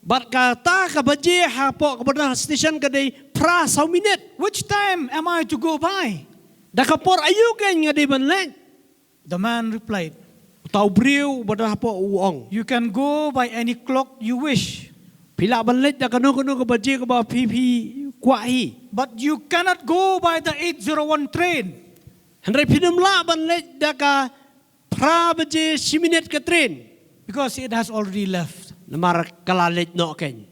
Bad kata ka baje hapoh ka ba don ha station ka dei phra saw minit. Which time am I to go by? Da ka por aïu kein nga dei ban leit? The man replied, Uta u briew ba don hapoh u ong, "You can go by any clock you wish, phi lah ban leit da kano kano ka baje ka ba phi phi kwah hi. but you cannot go by the eight zero one train Hynrei phin ym lah ban leit da ka phra baje shi minit ka train. because it has already left." Namar ka la leit noh kein.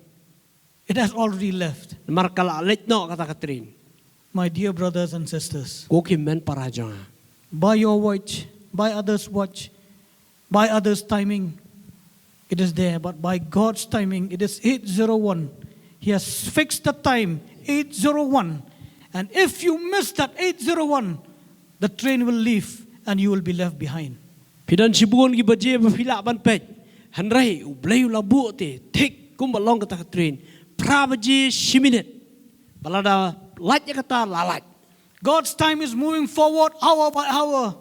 It has already left. Namar ka la leit noh kata ka train. My dear brothers and sisters, Ko ki hynmen para jong nga. By your watch, by others' watch, by others' timing, it is there. But by God's timing, it is eight zero one. He has fixed the time, eight zero one. And if you miss that eight zero one, the train will leave and you will be left behind. Phi don shibun ki baje ba phi lah ban peit. Hynrei U Blei u la buh te thik kumba long kata ka train. Phra baje shi minit. Ba lada lait ïa kata la lait. God's time is moving forward hour by hour.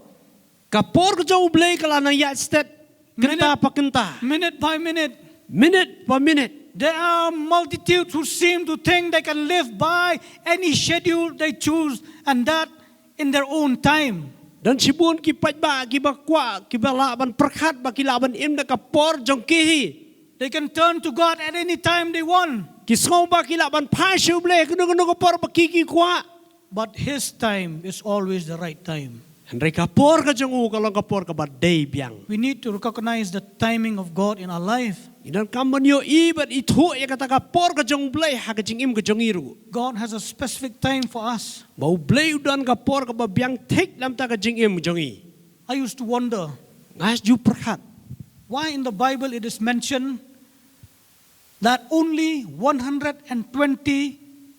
Ka por ka jong U Blei ka la nang ïaid stet. Kynta pa kynta. Minute by minute. Minute pa minute. There are multitudes who seem to think they can live by any schedule they choose, and that in their own time. Don shibun ki paidbah ki ba kwah, ki ba lah ban pyrkhat ba ki lah ban im da ka por jong ki hi. They can turn to God at any time they want. Ki sngew ba ki lah ban phai sha U Blei kano kano ka por ba ki ki kwah. But His time is always the right time. Hynrei ka por ka jong u ka long ka por ka ba dei biang. We need to recognize the timing of God in our life. Ngi donkam ban ïohi bad ithuh ïa kata ka por ka jong U Blei ha ka jingim ka jong ngi ruh. God has a specific time for us. Ba U Blei u don ka por ka ba biang thik lem ta ka jingim jong ngi. I used to wonder Nga ju pyrkhat. Why in the Bible it is mentioned that only one hundred and twenty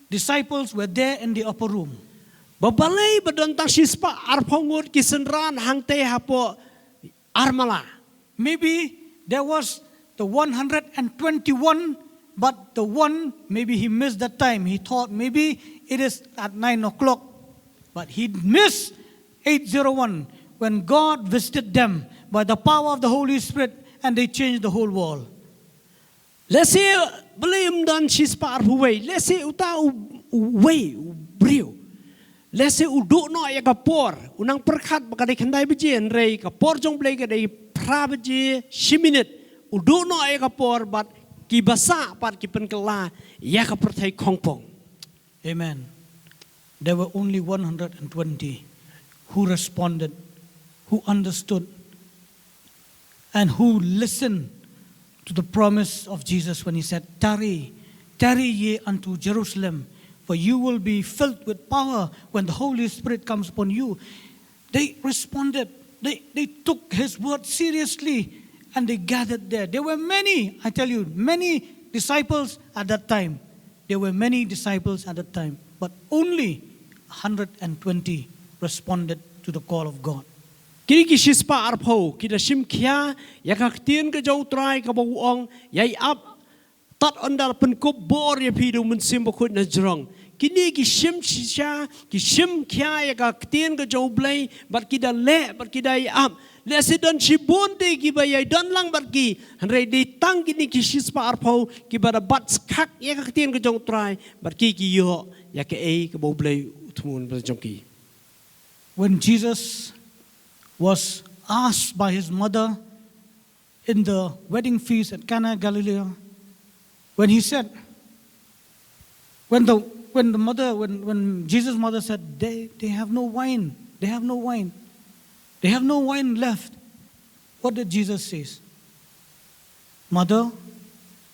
disciples were there in the upper room. Ba balei ba don tang shispah arphew ngut ki synran hangtei hapoh armala. Maybe there was the one hundred and twenty-one, but the one, maybe he missed that time. He thought maybe it is at nine o'clock. But he missed eight zero one when God visited them by the power of the Holy Spirit and they changed the whole world. Lehse balei ym don shispah arphew wei, lehse uta u, uwei u briew. Lehse u duh noh ïa ka por, u nang pyrkhat ba ka dei khyndai baje, hynrei ka por jong U Blei ka dei phra baje shi minit. U duh noh ïa ka por bad ki ba sah pat ki pynkylla ïa ka pyrthei khongpong. Amen. There were only one hundred and twenty who responded, who understood, and who listened to the promise of Jesus when he said, "Tarry, tarry ye unto Jerusalem, for you will be filled with power when the Holy Spirit comes upon you." They responded. They, they took his word seriously and they gathered there. There were many, I tell you, many disciples at that time. There were many disciples at that time, but only a hundred and twenty responded to the call of God. Kine ki shispah arphew ki da shim khia ïa ka ktien ka jong U Trai ka ba u ong, ïai ap, tad ynda la pynkup bor ïa phi da U Mynsiem Bakhuid na jrong. Kine ki shim shisha, ki shim khia ïa ka ktien ka jong U Blei, bad ki da leh, bad ki da ïap. Lehse don shibun te kiba ïai don lang bad ki, hynrei dei tang kine ki shispah arphew, kiba da bat skak ïa ka ktien ka jong U Trai, bad ki ki ïoh ïa kaei kaba U Blei u thmu na ka bynta jong ki. When Jesus was asked by his mother in the wedding feast at Cana Galilee, when he said, when the, when the mother, when, when Jesus' mother said, they, they have no wine, they have no wine, they have no wine left, what did Jesus say? Mother,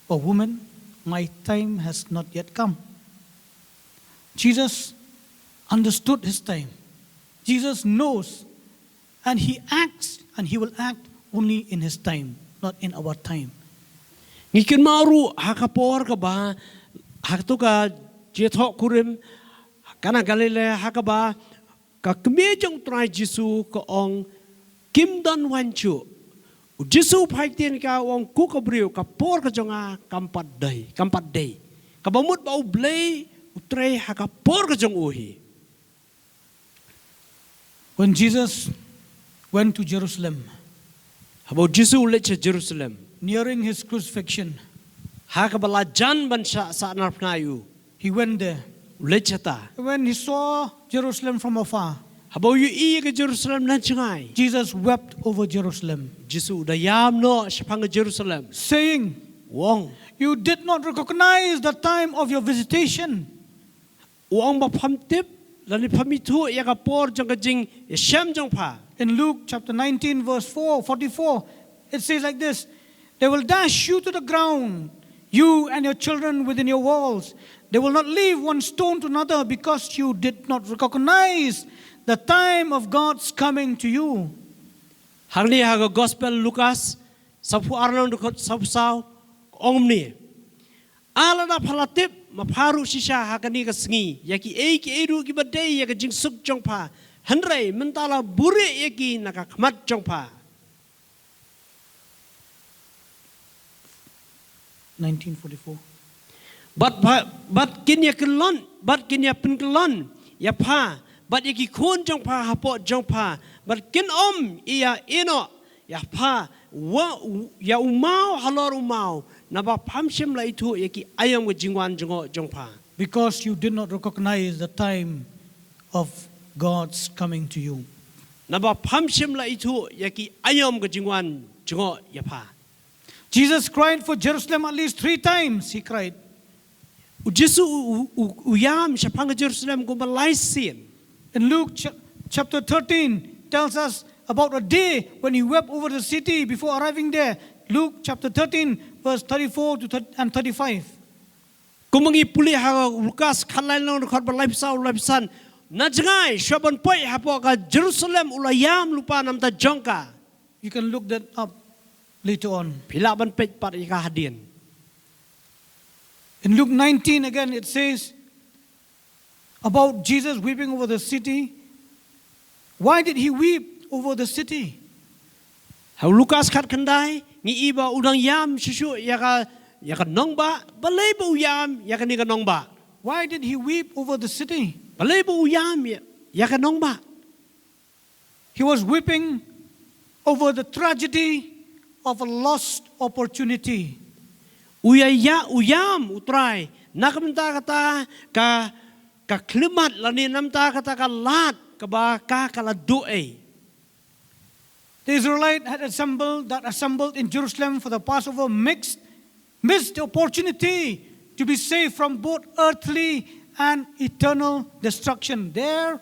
or woman, my time has not yet come. Jesus understood his time. Jesus knows, and he acts, and he will act only in his time, not in our time. Ngi kynmaw ruh ha ka por kaba, ha kato ka jingïathoh kurim, Cana Galilee, ha kaba ka kmie jong U Trai Jisu ka ong, kim don wine shuh. U Jisu u phai ktien ïa ka, u ong, ko ka briew, ka por ka jong nga kam pat dei, kam pat dei. Kaba mut ba U Blei u trei ha ka por ka jong u hi. When Jesus went to Jerusalem, haba U Jisu u leit sha Jerusalem, nearing his crucifixion, ha kaba la jan ban sah, sah narphna ïa u, he went there. U leit shata. When he saw Jerusalem from afar, haba u ïohi ïa ka Jerusalem na jngai, Jesus wept over Jerusalem, Jisu u da ïam noh shaphang ka Jerusalem, saying, u ong, you did not recognize the time of your visitation. U ong ba pham tip, lane pham ithuh ïa ka por jong ka jingïashem jong pha. In Luke chapter nineteen, verse four, forty-four, it says like this, they will dash you to the ground, you and your children within your walls. They will not leave one stone to another because you did not recognize the time of God's coming to you. Hangne ha ka Gospel Lukas, sawphew ar lynnong dkhot sawphew saw, ka ong kumne. Ah, lada pha la tip, ma pha ruh shisha ha kane ka sngi ïa kiei kiei ruh kiba dei ïa ka jingsuk jong pha, hynrei mynta la buhrieh ïa ki na ka khmat jong pha. Nineteen forty-four. Bad pha, bad kin ïa kyllon, bad kin ïa pynkyllon ïa pha, bad ïa ki khun jong pha hapoh jong pha, bad kin ym ïa ïehnoh ïa pha, wa, ïa u maw halor u maw, naba pham shym la ithuh ïa ki aïom ka jingwan jngoh jong pha. Because you did not recognize the time of God's coming to you. Naba pham shym la ithuh ïa ki aïom ka jingwan jngoh ïa pha. Jesus cried for Jerusalem at least three times, he cried. U Jisu u, u, u, u ïam shaphang ka Jerusalem kumba lai sien. In Luke cha-, chapter thirteen tells us about a day when he wept over the city before arriving there. Luke chapter thirteen, verse thirty-four to thirty, and thirty-five. Kumba ngi pule ha Lukas khatlai lynnong dkhot ba laiphew saw, laiphew san. Na jngai, shuwa ban poi hapoh ka Jerusalem u la ïam lypa na ka bynta jong ka. You can look that up later on. Phi lah ban peit pat ïa ka hadien. In Luke nineteen again, it says about Jesus weeping over the city. Why did he weep over the city? Ha Lukas khatkhyndai, ngi i ba u dang ïam shuh shuh ïa ka, ïa ka nongbah, balei ba u ïam ïa kane ka nongbah? Why did he weep over the city? Balei ba u ïam ïa, ïa ka nongbah? He was weeping over the tragedy of a lost opportunity. U ïa, ïa, u ïam, u Trai, na ka bynta kata ka, ka khyllipmat lane na ka bynta kata ka lad kaba ka, ka la duh ei. The Israelite had assembled, that assembled in Jerusalem for the Passover mixed, missed the opportunity to be saved from both earthly and eternal destruction. There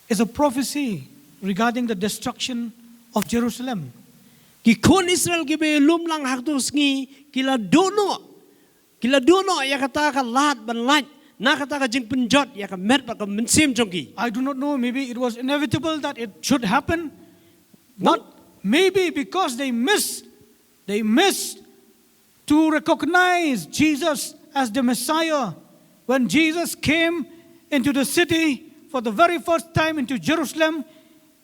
is a prophecy regarding the destruction of Jerusalem. Ki khun Israel kiba ïalum lang ha kato ka sngi, ki la duh noh, ki la duh noh ïa kata ka lad ban lait na kata ka jingpynjot ïa ka met bad ka mynsiem jong ki. I do not know, maybe it was inevitable that it should happen. But maybe because they missed, they missed to recognize Jesus as the Messiah. When Jesus came into the city for the very first time into Jerusalem,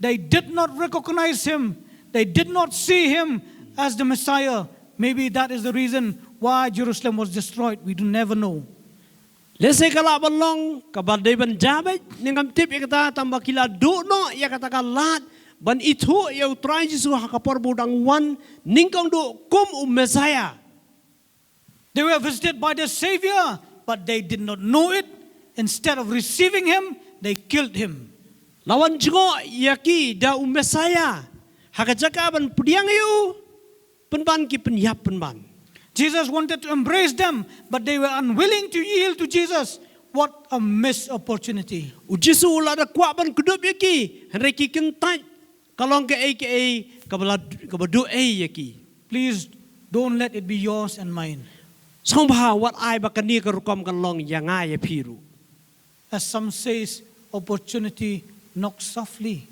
they did not recognize him. They did not see him as the Messiah. Maybe that is the reason why Jerusalem was destroyed. We do never know. Lehse ka lah ban long kaba dei ban jia beit, ne ngam tip ïa kata, tangba ki la duh noh ïa kata ka lad ban ithuh ïa U Trai Jisu ha ka por ba u dang wan nyngkong duh kum u Messiah. They were visited by their Savior, but they did not know it. Instead of receiving him, they killed him. La wan jngoh ïa ki da u Messiah ha ka jaka ban pdiang ïa u, pynban ki pynïap pynban. Jesus wanted to embrace them, but they were unwilling to yield to Jesus. What a missed opportunity. U Jisu u la da kwah ban kdup ïa ki, hynrei ki kyntait, ka long kaei kaei kaba la, kaba duh ei ïa ki. Please don't let it be yours and mine. Sngewbha wat ai ba kane ka rukom kan long ïa nga ïa phi ruh. As some says, opportunity knocks softly.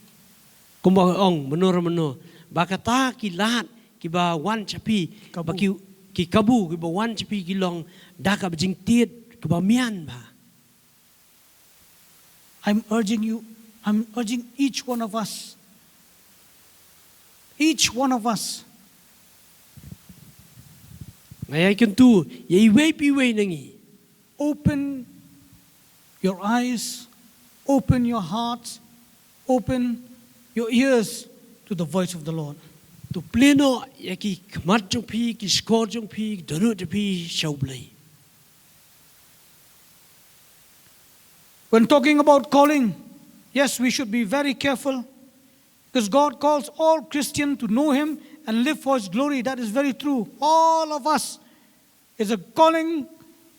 Kumba ong mynno re mynno, ba kata ki lad kiba wan sha phi, kabu, ba ki, ki kabu kiba wan sha phi ki long da kaba jingtied kaba mian bha. I'm urging you, I'm urging each one of us, each one of us. Nga ïai kyntu ïa iwei pa iwei na ngi. Open your eyes, open your hearts, open your ears to the voice of the Lord. To plie noh ïa ki khmat jong phi, ki shkor jong phi, dohnud jong phi sha U Blei. When talking about calling, yes, we should be very careful, because God calls all Christians to know Him and live for His glory. That is very true. All of us is a calling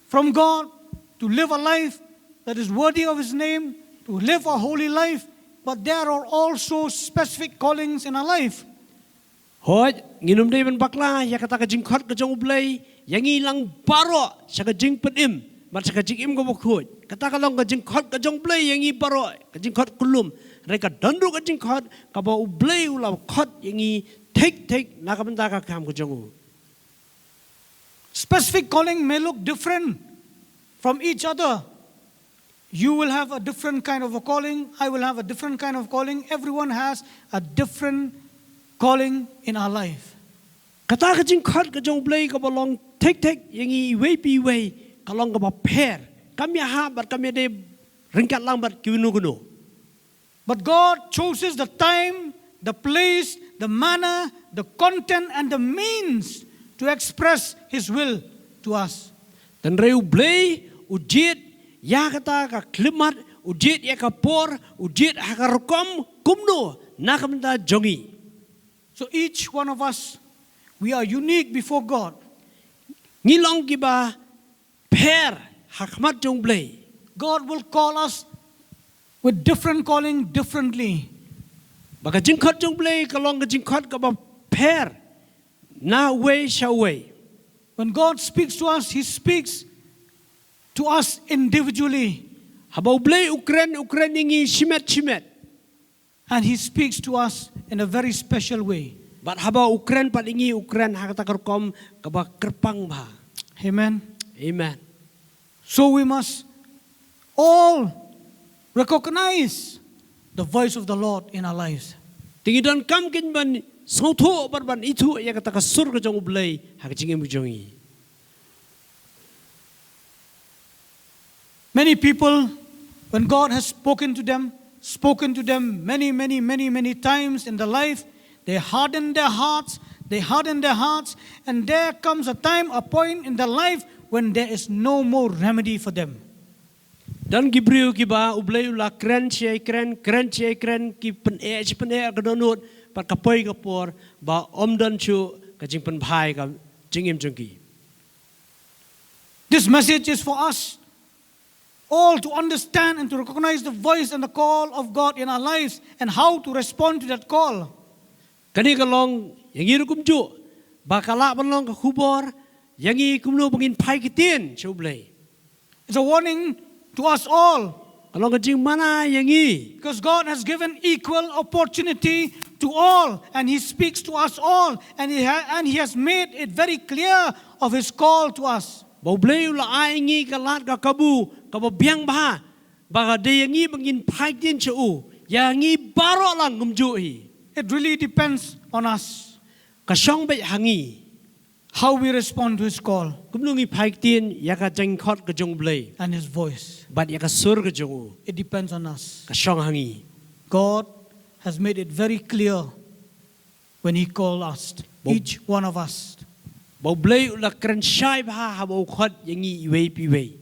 from God to live a life that is worthy of His name, to live a holy life. But there are also specific callings in our life. Hooid, ngin ym dei ban bakla ïa kata ka jingkhot ka jong U Blei ïa ngi lang baroh sha ka jingpynim bad sha ka jingim kaba khuid. Kata ka long ka jingkhot ka jong U Blei ïa ngi baroh, ka jingkhot kyllum. Hynrei ka don ruh ka jingkhot kaba U Blei u la khot ïa ngi thik thik na ka bynta ka kam ka jong u. Specific calling may look different from each other. You will have a different kind of a calling. I will have a different kind of calling. Everyone has a different calling in our life. Kata ka jingkhot ka jong U Blei kaba long thik thik ïa ngi iwei pa iwei ka long kaba pher. Kam ïahap bad kam ïadei ryngkat lang bad kino kino. But God chooses the time, the place, the manner, the content, and the means to express His will to us. Hynrei U Blei u jied ïa kata ka khyllipmat, u jied ïa ka por, u jied ha ka rukom kumno na ka bynta jong ngi. So each one of us, we are unique before God. Ngi long kiba pher ha khmat jong U Blei. God will call us with different calling differently. Ba ka jingkhot jong U Blei ka long ka jingkhot kaba pher na uwei sha uwei. When God speaks to us, He speaks to us individually. Haba U Blei u kren, u kren ïa ngi shimet shimet. And He speaks to us in a very special way. Bad haba u kren pat ïa ngi, u kren ha kata ka rukom kaba kyrpang bha. Amen. Amen. So we must all recognize the voice of the Lord in our lives. Te ngi donkam kein ban sngewthuh bad ban ithuh ïa kata ka sur ka jong U Blei ha ka jingim ka jong ngi. Many people, when God has spoken to them, spoken to them many, many, many, many times in their life, they harden their hearts, they harden their hearts, and there comes a time, a point in their life when there is no more remedy for them. Don ki briew kiba U Blei u la kren shi kren, kren shi kren, ki pyneh shi pyneh ka dohnud, bad ka poi ka por ba ym don shuh ka jingpynbha ïa ka jingim jong ki. This message is for us all to understand and to recognize the voice and the call of God in our lives and how to respond to that call. Kane ka long ïa ngi ruh kumjuh, ba ka lah ban long ka khubor ïa ngi kumno ba ngin phai ktien sha U Blei. It's a warning to us all. Ka long ka jingmana ïa ngi. Because God has given equal opportunity to all, and He speaks to us all, and He ha-, and He has made it very clear of His call to us. Ba U Blei u la ai ngi ka lad ka kabu kaba biang bha, ba ka dei ïa ngi ba ngin phai ktien sha u, ïa ngi baroh lang kumjuh hi. It really depends on us. Ka shong beit ha ngi. How we respond to His call Kumno ngi phai ktien ïa ka jingkhot ka jong U Blei. And His voice. Bad ïa ka sur ka jong u. It depends on us. Ka shong ha ngi. God has made it very clear when He called us, each one of us. Ba U Blei u la kren shai bha haba u khot ïa ngi iwei pa iwei.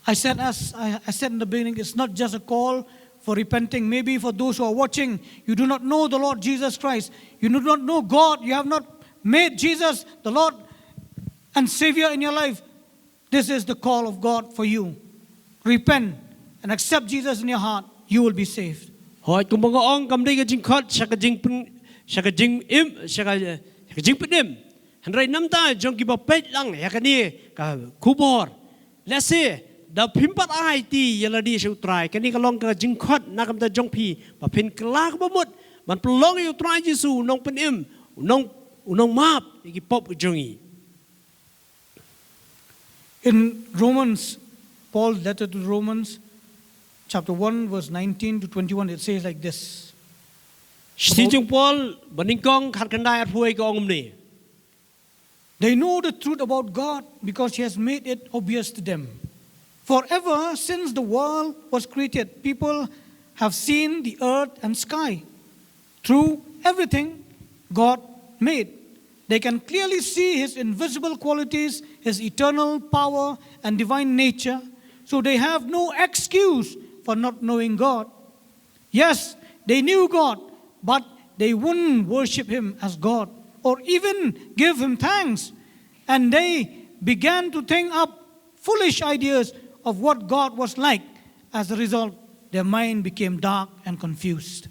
I said, as I, I said in the beginning, it's not just a call for repenting. Maybe for those who are watching, you do not know the Lord Jesus Christ. You do not know God. You have not made Jesus the Lord and Savior in your life. This is the call of God for you. Repent and accept Jesus in your heart. You will be saved. Hooid, kumba nga ong, kam dei ka jingkhot sha ka jingpyn sha ka jingim sha ka sha ka jingpynim. Hynrei namar jong kiba peit lang ïa kane ka khubor. Lehse da phim pat ai ti ïa lade sha U Trai, kane ka long ka jingkhot na ka bynta jong phi ba phin kylla kaba mut ban pynlong ïa U Trai Jisu u nongpynim, u nong u nongmap ïa ki pop ka jong ngi. In Romans, Paul's letter to Romans, chapter one, verse nineteen to twenty-one, it says like this. Shithi jong Paul, banyngkong khatkhyndai arphew wei ka ong kumne. They know the truth about God because He has made it obvious to them. For ever since the world was created, people have seen the earth and sky. Through everything God made, they can clearly see His invisible qualities, His eternal power, and divine nature, so they have no excuse for not knowing God. Yes, they knew God, but they wouldn't worship Him as God or even give Him thanks. And they began to think up foolish ideas of what God was like. As a result, their mind became dark and confused.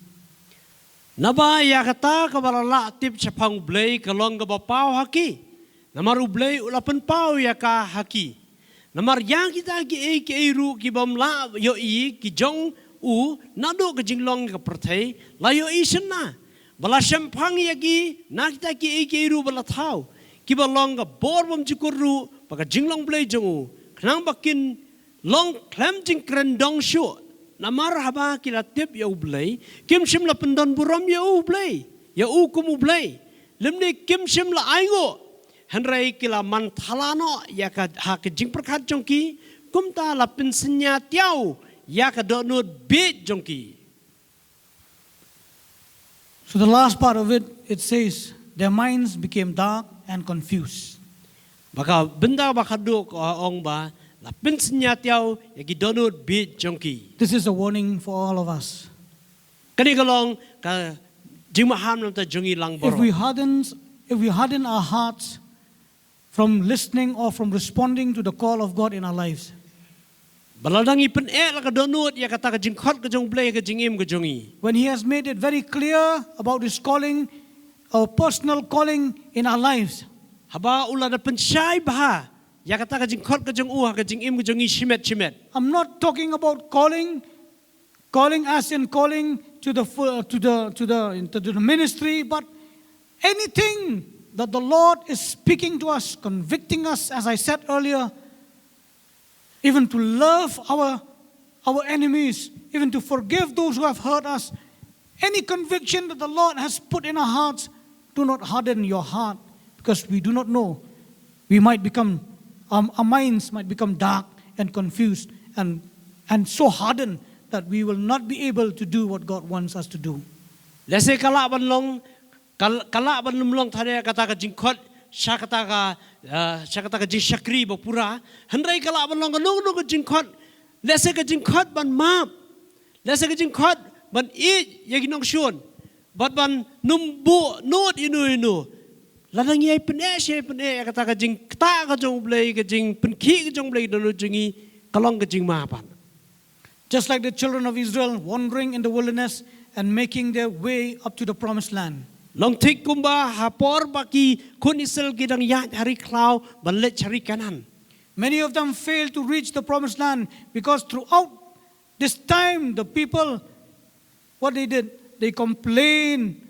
Naba ïa kata kaba la lah tip shaphang U Blei ka long kaba paw ha ki. Namar U Blei u la pynpaw ïa ka ha ki. Namar ïa kita kiei kiei ruh ki bym lah ïohi ki jong u naduh ka jinglong ka pyrthei la ïohi shynna. Ba la shemphang ïa ki na kita kiei kiei ruh ba la thaw, kiba long ka bor bymjukut ruh bad ka jinglong Blei jong u, khnang ba kin long khlem jingkren dong shuh. Namar haba ki la tip ïa U Blei, kim shym la pyndon burom ïa U Blei, ïa u kum U Blei. Lymne kim shym la ainguh, hynrei ki la man thala noh ïa ka ha ka jingpyrkhat jong ki, kumta la pynsynñia tiaw ïa ka dohnud bieit jong ki. So the last part of it, it says, their minds became dark and confused. Ba ka bynta ba khatduh ka ong ba la pynsynñia tiaw ïa ki dohnud bieit jong ki. This is a warning for all of us. Kane ka long ka jingmaham na ka bynta jong ngi lang baroh. If we harden, if we harden our hearts from listening or from responding to the call of God in our lives. Ba lada ngi pyneh la ka dohnud ïa kata ka jingkhot ka jong U Blei ha ka jingim ka jong ngi. When He has made it very clear about His calling, our personal calling in our lives. Haba u la da pynshai bha ïa kata ka jingkhot ka jong u ha ka jingim ka jong ngi shimet shimet. I'm not talking about calling, calling as in calling to the fu- to the to the to the ministry, but anything that the Lord is speaking to us, convicting us, as I said earlier, even to love our our enemies, even to forgive those who have hurt us. Any conviction that the Lord has put in our hearts, do not harden your heart, because we do not know. We might become, um, our minds might become dark and confused and, and so hardened that we will not be able to do what God wants us to do. Lehse ka lah ban long, ka, ka lah ban ym long thane kata ka jingkhot sha kata ka, eh, sha kata ka jingshakri ba pura. Hynrei ka lah ban long kano kano ka jingkhot, lehse ka jingkhot ban map, lehse ka jingkhot ban ïeit ïa ki nongshun, bad ban ym buh nud ïano ïano. Lada ngi ïai pyneh shi ïai pyneh ïa kata ka jingktah ka jong U Blei, ka jingpynkhih ka jong U Blei ha ka dohnud jong ngi, ka long ka jingma pat. Just like the children of Israel wandering in the wilderness and making their way up to the promised land. Long thik kumba ha por ba ki khun Israel ki dang ïaid ha ri khlaw ban leit sha ri Kanaan. Many of them failed to reach the promised land because throughout this time the people, what they did, they complained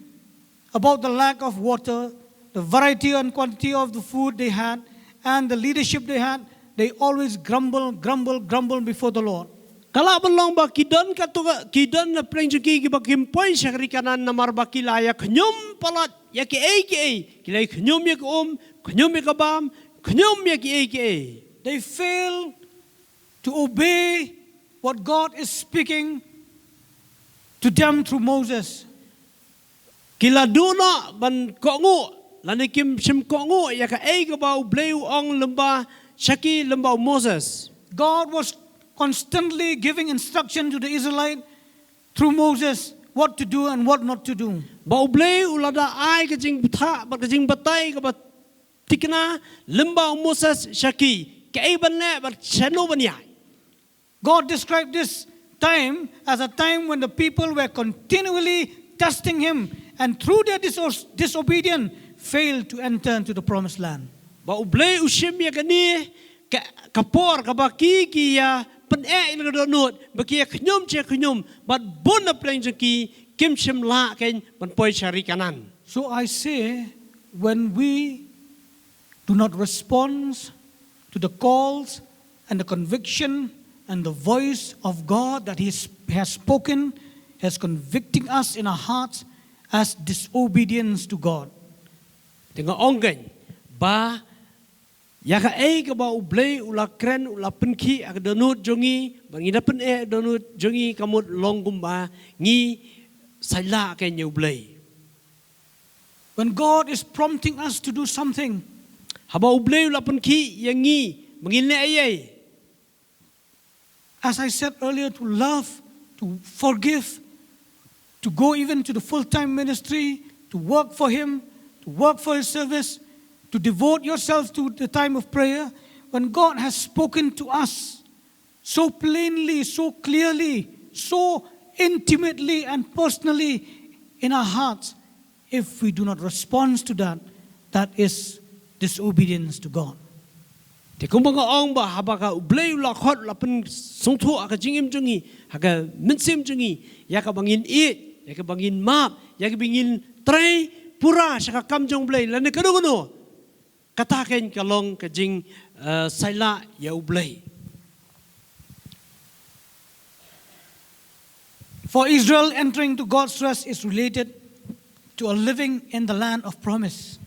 about the lack of water, the variety and quantity of the food they had, and the leadership they had. They always grumble, grumble, grumble before the Lord. Ka lah ban long ba ki don katto ka, ki don na pdeng jong ki kiba kim poi sha ka ri Kanaan namar ba ki la ïa khñium palat ïa kiei kiei, ki la khñium ïa ka um, khñium ïa ka bam, khñium ïa kiei kiei. They fail to obey what God is speaking to them through Moses. Ki la duh noh ban kohnguh, lane kim shym kohnguh ïa kaei kaba U Blei u ong lyngba sha ki, lyngba u Moses. God was constantly giving instruction to the Israelite through Moses what to do and what not to do. Ba U Blei u la da ai ka jingbthah bad ka jingbatai kaba thikna lyngba u Moses sha ki, kaei ban leh bad shano ban ïaid. God described this time as a time when the people were continually testing him and through their diso- disobedience failed to enter into the promised land. Ba U Blei u shim ïa kane ka, ka por kaba ki, ki ïa pyneh ïa ka dohnud, ba ki ïa khñium sha khñium, bad bun na pdeng jong ki kim shym lah kein ban poi sha ri Kanaan. So I say, when we do not respond to the calls and the conviction and the voice of God that He has spoken, has convicting us in our hearts as disobedience to God. Te nga ong kein ba ïa kaei kaba U Blei u la kren, u la pynkhih ha ka dohnud jong ngi, ba ngi da pyneh dohnud jong ngi, ka mut long kumba ngi saila kein ïa U Blei. When God is prompting us to do something, Haba U Blei u la pynkhih ïa ngi ba ngin leh ei ei, as I said earlier, to love, to forgive, to go even to the full time ministry, to work for Him, to work for His service, to devote yourself to the time of prayer, when God has spoken to us so plainly, so clearly, so intimately and personally in our hearts, if we do not respond to that, that is disobedience to God. Te kumba nga ong ba haba ka U Blei u la khot, u la pynsngewthuh ha ka jingim jong ngi, ha ka mynsiem jong ngi, ïa kaba ngin ïeit, ïa kaba ngin map, ïa kaba ngin trei pura sha ka kam jong U Blei, lane kano kano, kata kein ka long ka jing, eh, saila ïa U Blei. For Israel, entering to God's rest is related to a living in the land of promise.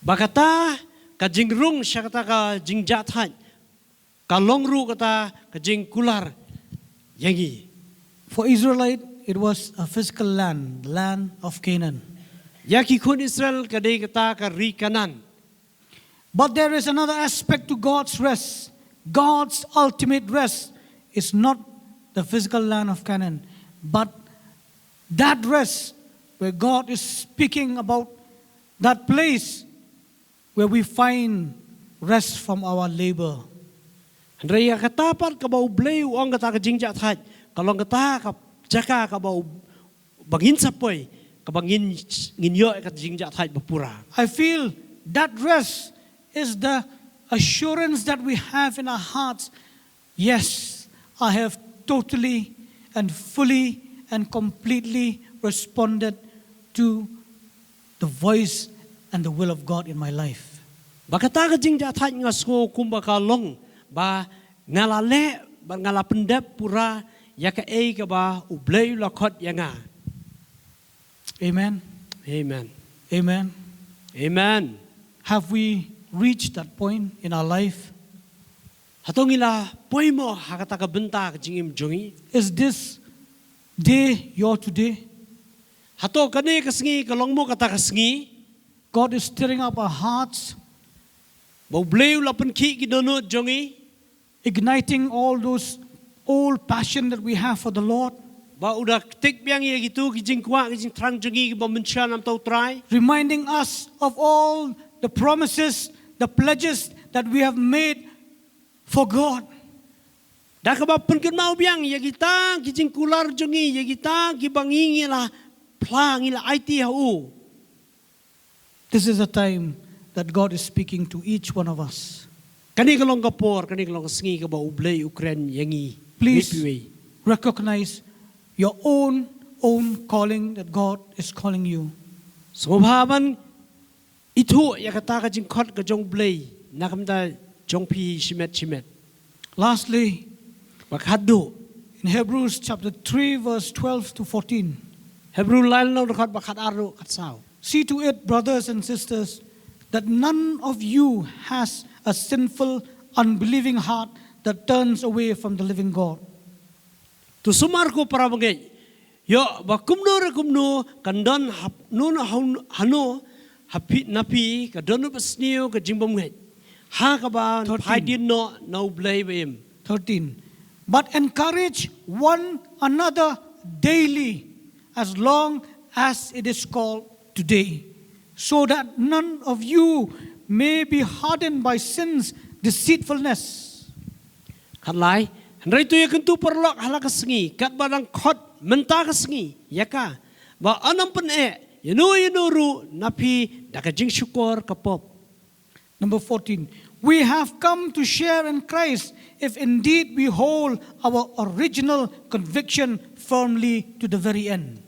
Ba kata ka jingrung sha kata ka jingjahthait ka long ruh kata ka jingkular ïa ngi. For Israelite, it was a physical land, the land of Canaan. Ïa ki khun Israel ka dei kata ka ri Kanaan. But there is another aspect to God's rest. God's ultimate rest is not the physical land of Canaan, but that rest where God is speaking about that place where we find rest from our labor. Hynrei ïa kata pat kaba U Blei u ong kata ka jingjahthait, ka long kata ka jaka kaba u, ba ngin sa poi, kaba ngin, ngin ïoh ïa ka jingjahthait ba pura. I feel that rest is the assurance that we have in our hearts. Yes, I have totally and fully and completely responded to the voice and the will of God in my life. Ba kata ka jingjahthait nga sngew kumba ka long ba nga la leh, ba nga la pyndep pura ïa kaei kaba U Blei u la khot ïa nga. Amen. Amen. Amen. Amen. Have we reached that point in our life? Hato ngi la poi mo ha kata ka bynta ka jingim jong ngi? Is this day your today? Hato kane ka sngi ka long mo kata ka sngi? God is stirring up our hearts, Ba U Blei u la pynkhih ki dohnud jong ngi, igniting all those old passion that we have for the Lord, ba u da ktik biang ïa kitu ki jingkwah, ki jingthrang jong ngi kiba mynshem namar U Trai, reminding us of all the promises, the pledges that we have made for God. Da kaba pynkynmaw biang ïa kita ki jingkular jong ngi, ïa kita kiba ngi, ngi la phla, ngi la aiti ha u. This is a time that God is speaking to each one of us. Kane ka long ka por, kane ka long ka sngi kaba U Blei u kren ïa ngi. Please Ngi phi wei. Recognize your own, own calling that God is calling you. Sngewbha ban ithuh ïa kata ka jingkhot ka jong U Blei na ka bynta jong phi shimet shimet. Lastly, Ba khatduh, in Hebrews chapter three, verse twelve to fourteen, Hebru lai lynnong dkhot ba khatar ruh khatsaw. See to it, brothers and sisters, that none of you has a sinful, unbelieving heart that turns away from the living God. To sumar ko para bangeit. Ïoh ba kumno re kumno kan don hap nun hano hapi napi ka don ba sniew ka jingbam ngeit. Ha ka ba phai din no na u Blei ba im. Thirteen. But encourage one another daily, as long as it is called today, so that none of you may be hardened by sin's deceitfulness. Khatlai, hynrei to ïa kyntu paralok ha la ka sngi katba dang khot mynta ka sngi ïa ka ba yn ym pyneh ïano ïano ruh na phi da ka jingshukor ka pop. Number fourteen. We have come to share in Christ if indeed we hold our original conviction firmly to the very end.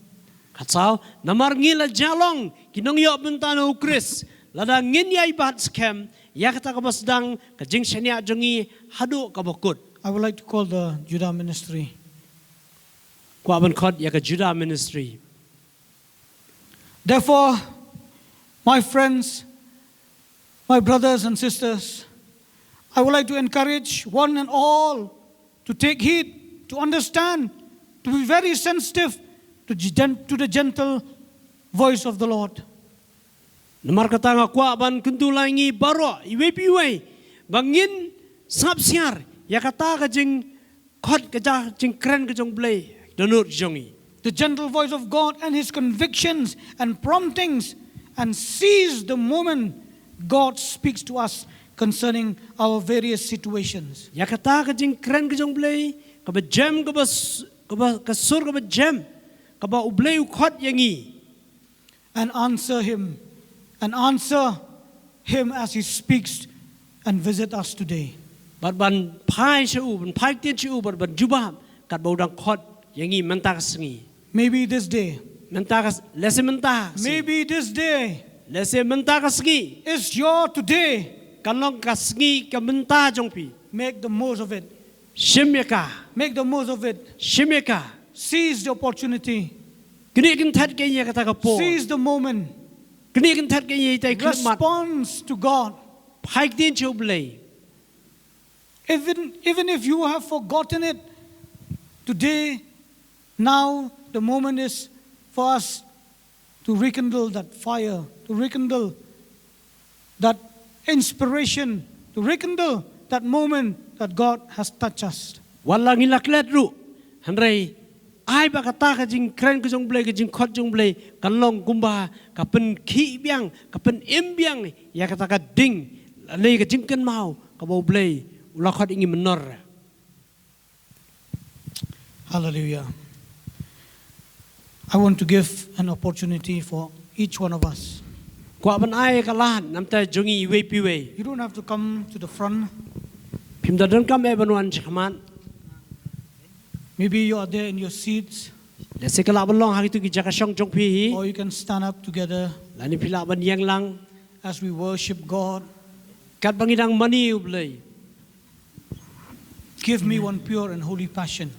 Khatsaw, namar ngi la jah long ki nongïoh bynta na u Khrist lada ngin ïai bat skhem ïa kata kaba sdang ka jingshaniah jong ngi haduh kaba kut. I would like to call the Judah ministry. Kwah ban khot ïa ka Judah ministry. Therefore, my friends, my brothers and sisters, I would like to encourage one and all to take heed, to understand, to be very sensitive to, gen- to the gentle voice of the Lord. Namar kata nga kwah ban kyntu lai ngi baroh iwei pa iwei ba ngin sngap siar ïa kata ka jing khot ka ja jingkren ka jong Blei da nud jong ngi. The gentle voice of God and his convictions and promptings, and seize the moment God speaks to us concerning our various situations. Ïa kata ka jingkren ka jong Blei kaba jem kaba kaba ka sur kaba jem kaba u Blei u khot ïa ngi. And answer him, and answer him as he speaks and visit us today. Bad ban phai sha u, ban phai ktien sha u, bad ban jubab katba u dang khot ïa ngi mynta ka sngi. Maybe this day. Mynta ka lehse mynta. Maybe this day. Lehse mynta ka sngi. Is your today. Kan long ka sngi ka mynta jong phi. Make the most of it. Shim ïa ka. Make the most of it. Shim ïa ka. Seize the opportunity. Knieh kynthet kein ïa kata ka por. Seize the moment. Knieh kynthet kein ïa ita i khyllipmat. Response to God. Phai ktien sha u Blei. Even, even if you have forgotten it, today, now, the moment is for us to rekindle that fire, to rekindle that inspiration, to rekindle that moment that God has touched us. Wat la ngi la klet ruh, hynrei ai ba kata ka jingkren ka jong Blei, ka jingkhot jong Blei kan long kumba ka pynkhih biang, ka pynim biang ïa kata ka ding lane ka jingkynmaw kaba u Blei u la khot ïa ngi mynno. Hallelujah. I want to give an opportunity for each one of us. Kwah ban ai ka lad namta jong ngi iwei pa iwei. You don't have to come to the front. Phim da donkam eh ban wan shakhmat. Maybe you are there in your seats. Lehse ka lah ban long ha kito ki jaka shong jong phi hi. Or you can stand up together. Lane phi lah ban ïeng lang. As we worship God, katba ngi dang mane ïa u Blei. Give me one pure and holy passion.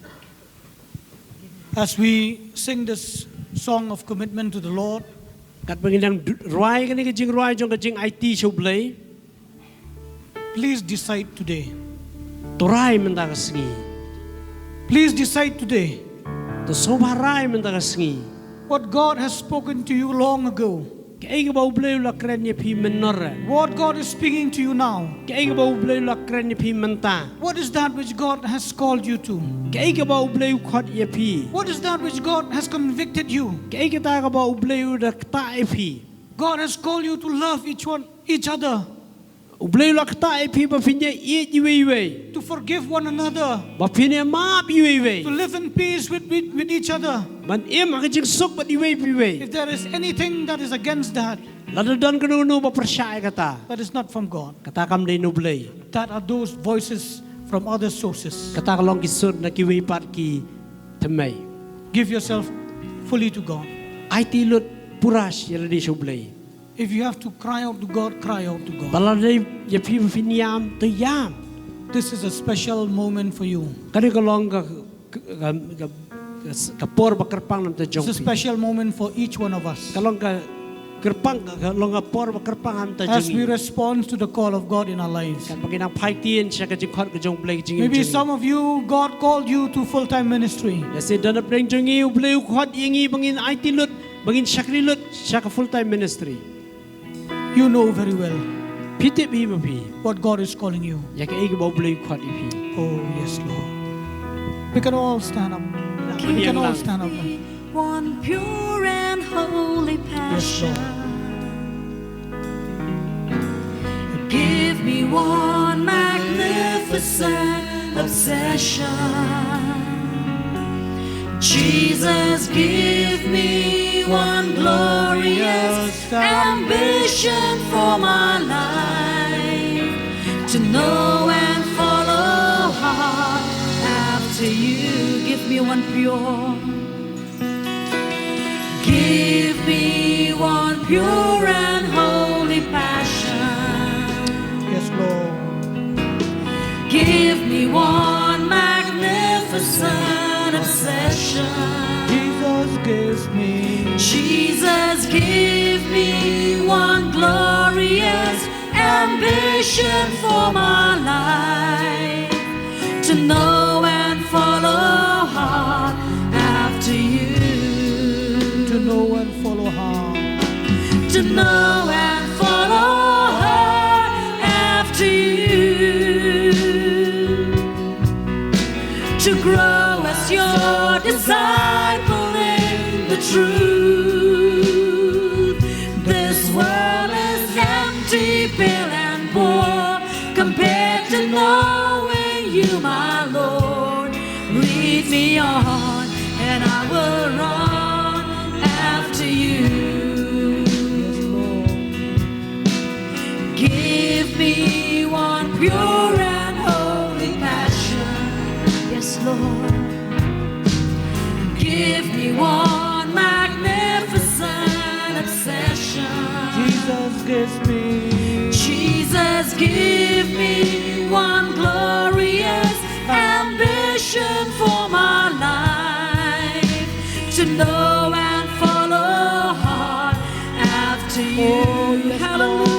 As we sing this song of commitment to the Lord, katba ngi dang rwai kane ka jingrwai jong ka jingaiti sha u Blei. Please decide today. To rai mynta ka sngi. Please decide today. To sngewbha rai mynta ka sngi. What God has spoken to you long ago. Kaei kaba u Blei u la kren ïa phi mynno. What God is speaking to you now. Kaei kaba u Blei u la kren ïa phi mynta. What is that which God has called you to. Kaei kaba u Blei u khot ïa phi. What is that which God has convicted you. Kaei kata kaba u Blei u da ktah ïa phi. God has called you to love each one each other. U Blei u la ktah ïa phi ba phin ïa ïeit iwei iwei. To forgive one another. Ba phin ïa map iwei iwei. To live in peace with, with, with each other. Ban im ha ka jingsuk bad iwei pa iwei. If there is anything that is against that, lada don kano kano ba pyrshah ïa kata, that is not from God. Kata kam dei na u Blei. That are those voices from other sources. Kata ka long ki sur na kiwei pat ki thymmei. Give yourself fully to God. Aiti lut pura ïa lade sha u Blei. If you have to cry out to God, cry out to God. Ba lada ïa phi ba phin ïam, to ïam. This is a special moment for you. Kane ka long ka ka, ka, ka, ka por ba kyrpang namar jong phi. It's a special moment for each one of us. Ka long ka kyrpang, ka long ka por ba kyrpang ha ka bynta jong ngi. As we respond to the call of God in our lives. Katba ngi nang phai ktien sha ka jingkhot ka jong U Blei ka jingim jong ngi. Maybe some of you, God called you to full-time ministry. Lehse don napdeng jong ngi U Blei u khot ïa ngi ba ngin aiti lut, ba ngin shakri lut sha ka full-time ministry. You know very well. Phi tip hi ma phi. What God is calling you. Ïa kaei kaba U Blei u khot ïa phi. Oh, yes, Lord. We can all stand up. We can all stand up. One pure and holy passion. Yes, Lord. Give me one magnificent obsession. Jesus, give me one glorious ambition for my life, to know and follow hard after you. Give me one pure, give me one pure and holy passion. Yes, Lord. Give me one magnificent obsession. Jesus, give me, Jesus, give me one glorious ambition for my life, to know and follow hard after you. To know and follow hard. To know and follow hard after you. To grow as your disciple in the truth. This world is empty, pale and poor, compared to knowing you, my Lord. Lead me on, and I will run after you. Give me one pure and holy passion. Yes, Lord. Give me one magnificent obsession. Jesus, give me, Jesus, give me one glorious ambition for my life, to know and follow hard after you. Oh, yes, Lord. Hallelujah.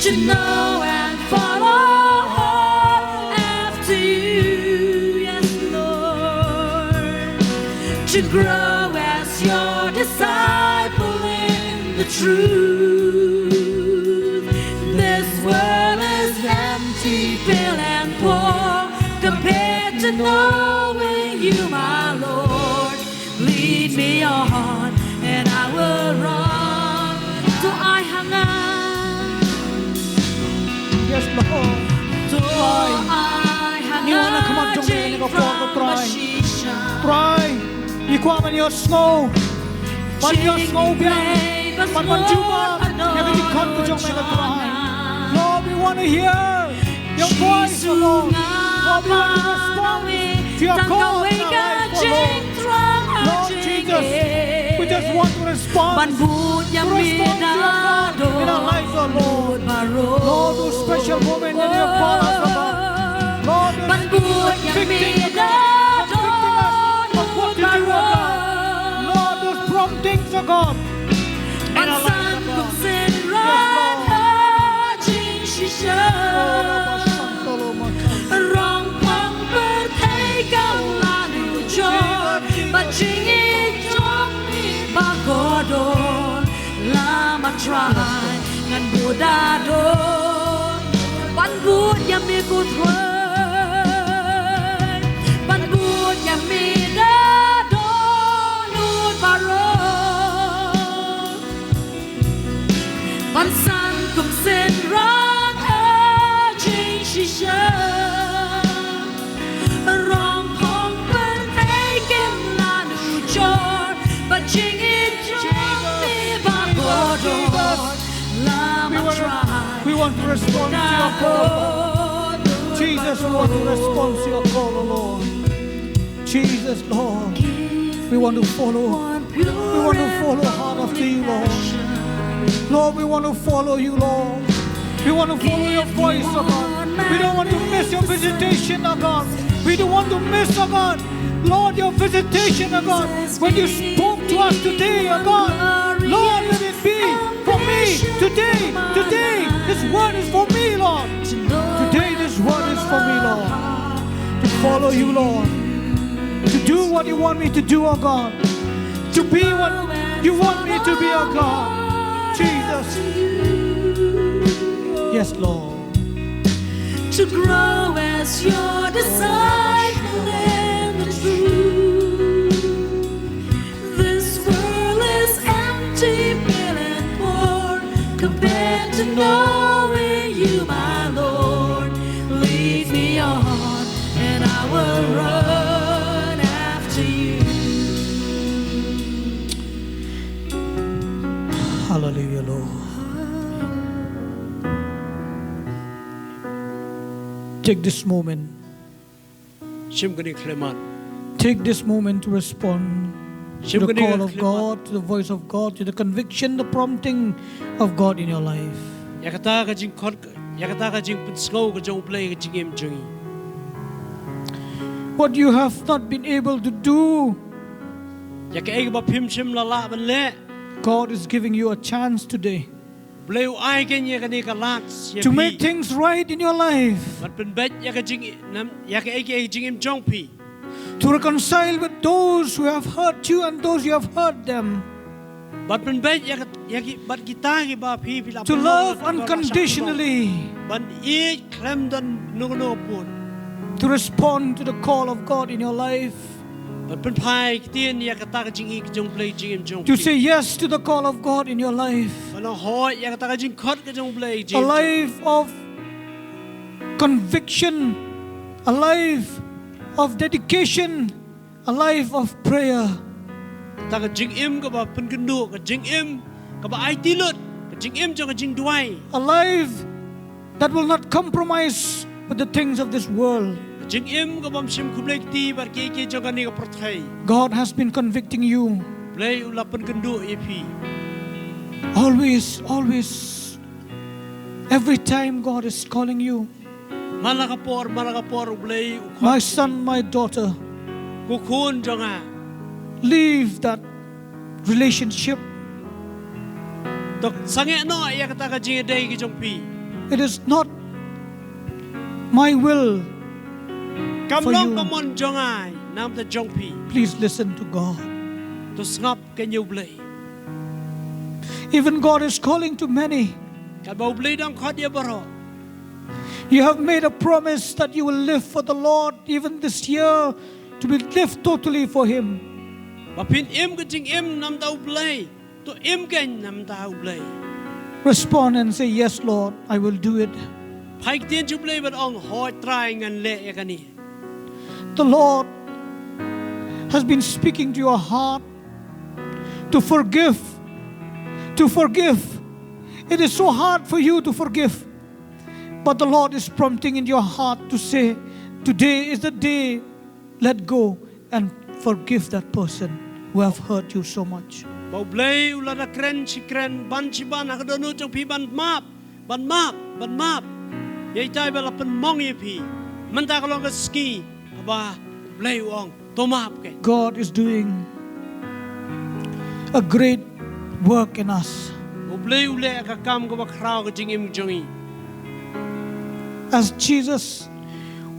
To know and follow hard after you, yes, Lord. To grow as your disciple in the truth. This world is empty, pale and poor, compared to knowing you, my Lord. Lead me on, and I will run. To ai ha nga. Yes, Lord. To ai ha nga. Ngi wan ha khmat jong me ha kane ka por, ko Trai. Trai, ngi kwah ban ïohsngew. Ban ïohsngew biang. Ban, ban jubab ïa ka jingkhot ka jong me, ko Trai. Lord, we want to hear your voice, O Lord. Lord, we want to respond to your call in our life, O Lord. Lord Jesus, we just want to respond. To respond to your call in our lives, O Lord. Lord, those special moments when you call us, O Lord. Lord, those convicting, convicting us of what to do, O God. Lord, those promptings, O God. Ban san kum sien rat ha jingshisha. Rong pang pyrthei kam lah nujor bad jingim jong ngi ba kordor. La ma Trai ngan bud da don ban bud ïa me, ko Trai. Ban bud ïa me da don lut baroh. Ban san kum sien rat ha jingshisha. Rong pang pyrthei kim lah nujor bad jingim jong me ba kordor. La ma Trai. We want to respond to your call. Jesus, we want to respond to your call, O Lord. Jesus, Lord, we want to follow. We want to follow hard after you, Lord. Lord, we want to follow you, Lord. We want to follow your voice, oh God. We don't want to miss your visitation, oh God. We don't want to miss, oh God, Lord, your visitation, oh God, when you spoke to us today, oh God, Lord, let it be for me today, today. This word is for me, Lord. Today, this word is for me, Lord. To follow you, Lord. To do what you want me to do, oh God. To be what you want me to be, oh God. Jesus. Yes, Lord. To grow as your disciple in the truth. This world is empty, mean and poor, compared to knowing you, my Lord. Lead me on, and I will run after you. Hallelujah, Lord. Take this moment. Shim kane ka khyllipmat. Take this moment to respond to the call of God, to the voice of God, to the conviction, the prompting of God in your life. Ïa kata ka jingkhot, ïa kata ka jingpynsngew ka jong U Blei ka jingim jong ngi. What you have not been able to do, ïa kaei kaba phim shym la lah ban leh, God is giving you a chance today. Blei u ai kane ïa kane ka lad ïa phi. To make things right in your life. Ban pynbeit ïa ka jing, ïa ka, ïa ka jingim jong phi. To reconcile with those who have hurt you and those you have hurt them. Ban pynbeit ïa ka, ïa ki, bad kita kiba phi, phi la pynlong. To love unconditionally. Ban ïeit khlem don nuknuk pun. To respond to the call of God in your life. Ban pynphai ktien ïa kata ka jingïeit jong Blei jingim jong phi. To say yes to the call of God in your life. Ban hoi ïa kata ka jingkhot ka jong Blei jingim jong phi. A life of conviction, a life of dedication, a life of prayer. Kata ka jingim kaba pynkynduh, ka jingim kaba aiti lut, ka jingim jong ka jingduwai. A life that will not compromise with the things of this world. Ka jingim kabym shym khublei kti bad kiei kiei jong kane ka pyrthei. God has been convicting you. Blei u la pynkynduh ïa phi. Always, always. Every time God is calling you. Man la ka por, man la ka por U Blei u khot. My son, my daughter. Ko khun jong nga. Leave that relationship. To sangeh noh ïa kata ka jingïadei ka jong phi. It is not my will for you. Kam long ka mon jong nga, namar ta jong phi. Please listen to God. To sngap kane U Blei. Even God is calling to many. Katba U Blei dang khot ïa baroh. You have made a promise that you will live for the Lord even this year, to be lived totally for Him. Ba phin im ka jingim namar ta U Blei, to im keiñ namar ta U Blei. Respond and say, "Yes, Lord, I will do it." Phai ktien sha U Blei bad ong, "Hooid Trai, ngan leh ïa kane." The Lord has been speaking to your heart to forgive, to forgive. It is so hard for you to forgive. But the Lord is prompting in your heart to say, "Today is the day, let go and forgive that person who have hurt you so much." Ba U Blei u la da kren shi kren, ban shi ban ha ka dohnud jong phi ban map, ban map, ban map ïa ita iba la pynmong ïa phi. Mynta ka long ka sngi kaba U Blei u ong, to map keiñ. God is doing a great work in us. U Blei u leh ka kam kaba khraw ha ka jingim jong ngi. As Jesus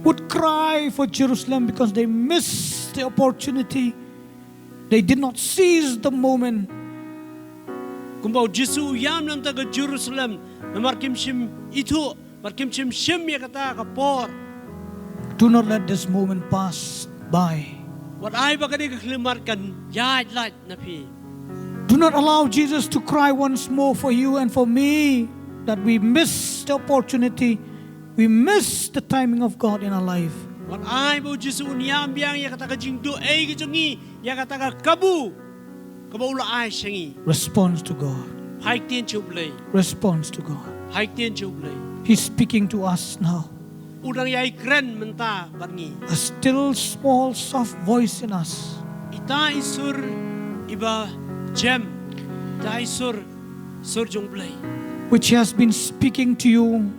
would cry for Jerusalem because they missed the opportunity, they did not seize the moment. Kumba U Jisu u ïam namar ta ka Jerusalem, namar kim shym ithuh, bad kim shym shim ïa kata ka por. Do not let this moment pass by. Wat ai ba kane ka khyllipmat kan ïaid lait na phi. Do not allow Jesus to cry once more for you and for me, that we miss the opportunity, we miss the timing of God in our life. Wat ai ba U Jisu un ïam biang ïa kata ka jingduh ei ka jong ngi, ïa kata ka kabu kaba u la ai sha ngi. Response to God. Phai ktien sha U Blei. Response to God. Phai ktien sha U Blei. He's speaking to us now. U dang ïai kren mynta bad ngi. A still small soft voice in us. Ita i sur iba jem. Ita i sur, sur jong U Blei. Which has been speaking to you.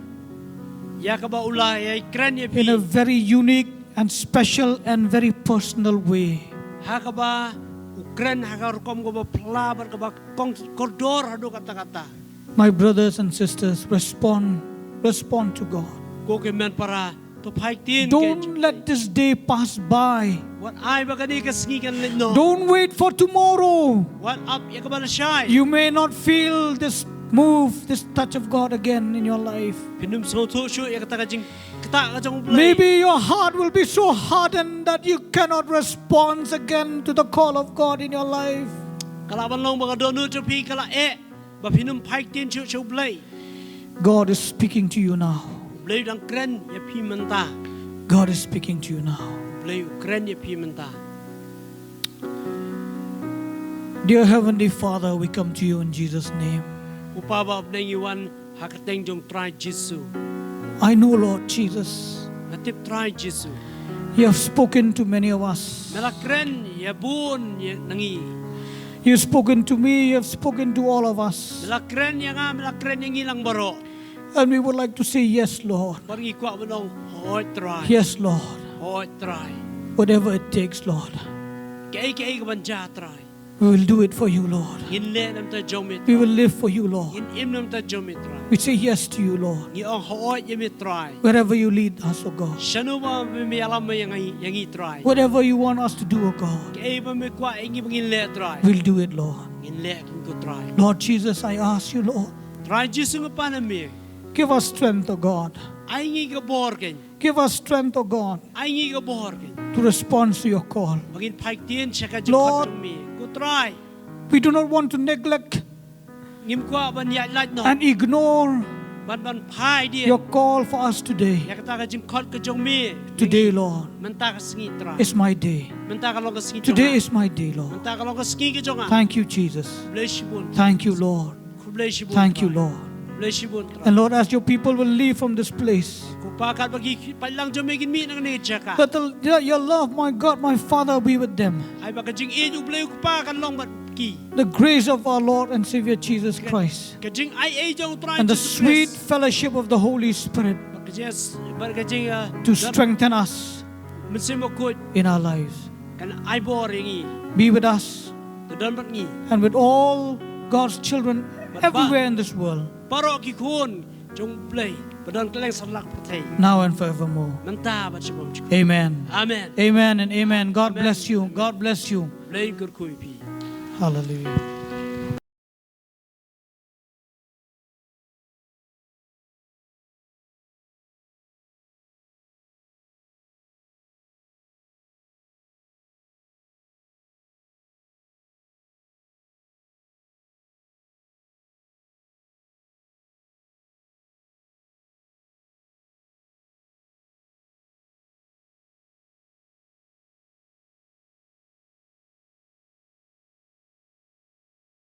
Ïa kaba u la ïai kren ïa phi. In a very unique and special and very personal way. Ha kaba u kren ha ka rukom kaba phylla bad kaba kong kordor haduh katta katta. My brothers and sisters, respond, respond to God. Ko ki hynmen para, to phai ktien. Don't let this day pass by. Wat ai ba kane ka sngi kan leit noh. Don't wait for tomorrow. Wat ap ïa kaba lashai. You may not feel this move, this touch of God again in your life. Phin ym sngewthuh shuh ïa kata ka jingktah ka jong u Blei. Maybe your heart will be so hardened that you cannot respond again to the call of God in your life. Ka lah ban long ba ka dohnud jong phi ka la eh ba phin ym phai ktien shuh sha u Blei. God is speaking to you now. U Blei u dang kren ïa phi mynta. God is speaking to you now. U Blei u kren ïa phi mynta. Dear Heavenly Father, we come to you in Jesus' name. Ko Pa ba ha bneng, ngi wan ha ka kyrteng jong u Trai Jisu. I know, Lord Jesus, Nga tip Trai Jisu, you have spoken to many of us. me la kren ïa bun ïa na ngi. You've spoken to me, you have spoken to all of us. Me la kren ïa nga, me la kren ïa ngi lang baroh. And we would like to say, "Yes, Lord. Bad ngi kwah ban ong, hooid Trai. Yes, Lord. Hooid Trai. Whatever it takes, Lord. Kaei kaei kaban jia Trai. We will do it for you, Lord. Ngin leh na bynta jong me Trai. We will live for you, Lord. Ngin im na bynta jong me Trai. We say yes to you, Lord. Ngi ong hooid ïa me Trai. Wherever you lead us, O God. Shano ba me ïalam ïa ngi, ïa ngi Trai. Whatever you want us to do, O God. Kaei ba me kwah ïa ngi ba ngin leh Trai. We'll do it, Lord. Ngin leh kum ko Trai. Lord Jesus, I ask you, Lord. Trai Jisu, nga pan ha me. Give us strength, O God. Ai ngi ka bor kein. Give us strength, O God, Ai ngi ka bor kein. To respond to your call. Ba ngin phai ktien sha ka Lord, jingkhot jong me. Ko Trai. We do not want to neglect Ngim kwah ban ïaid lait noh. And ignore Ban ban phai dien. Your call for us today. Ïa kata ka jingkhot ka jong me. Today, Lord, Mynta ka sngi Trai. Is my day. Mynta ka long ka sngi jong Today nga. Is my day, Lord. Mynta ka long ka sngi ka jong nga. Thank you, Jesus. Khublei shibun. Thank you, Lord. Khublei shibun. Thank you, Trai. Lord. Khublei shibun Trai. And Lord, as your people will leave from this place, Ko Pa, katba ki paidlang jong me kin mih na kane ka jaka. That the, your love, my God, my Father, be with them. Ai ba ka jingïeit U Blei U Kpa kan long bad ki. The grace of our Lord and Savior Jesus Christ. Ka jingaiei jong U Trai And the Jisu sweet Khrist. Fellowship of the Holy Spirit. Bad ka jing, bad ka jing, uh, To strengthen us. Mynsiem Bakhuid. In our lives. Kan ai bor ïa ngi. Be with us. To don bad ngi. And with all God's children. Bad ba- Everywhere in this world. Baroh ki khun jong U Blei ba don kylleng satlak pyrthei. Now and forevermore. Mynta bad shaphang jong. Amen. Amen. Amen and amen. God bless you. God bless you. Blei kyrkhu ïa phi. Hallelujah.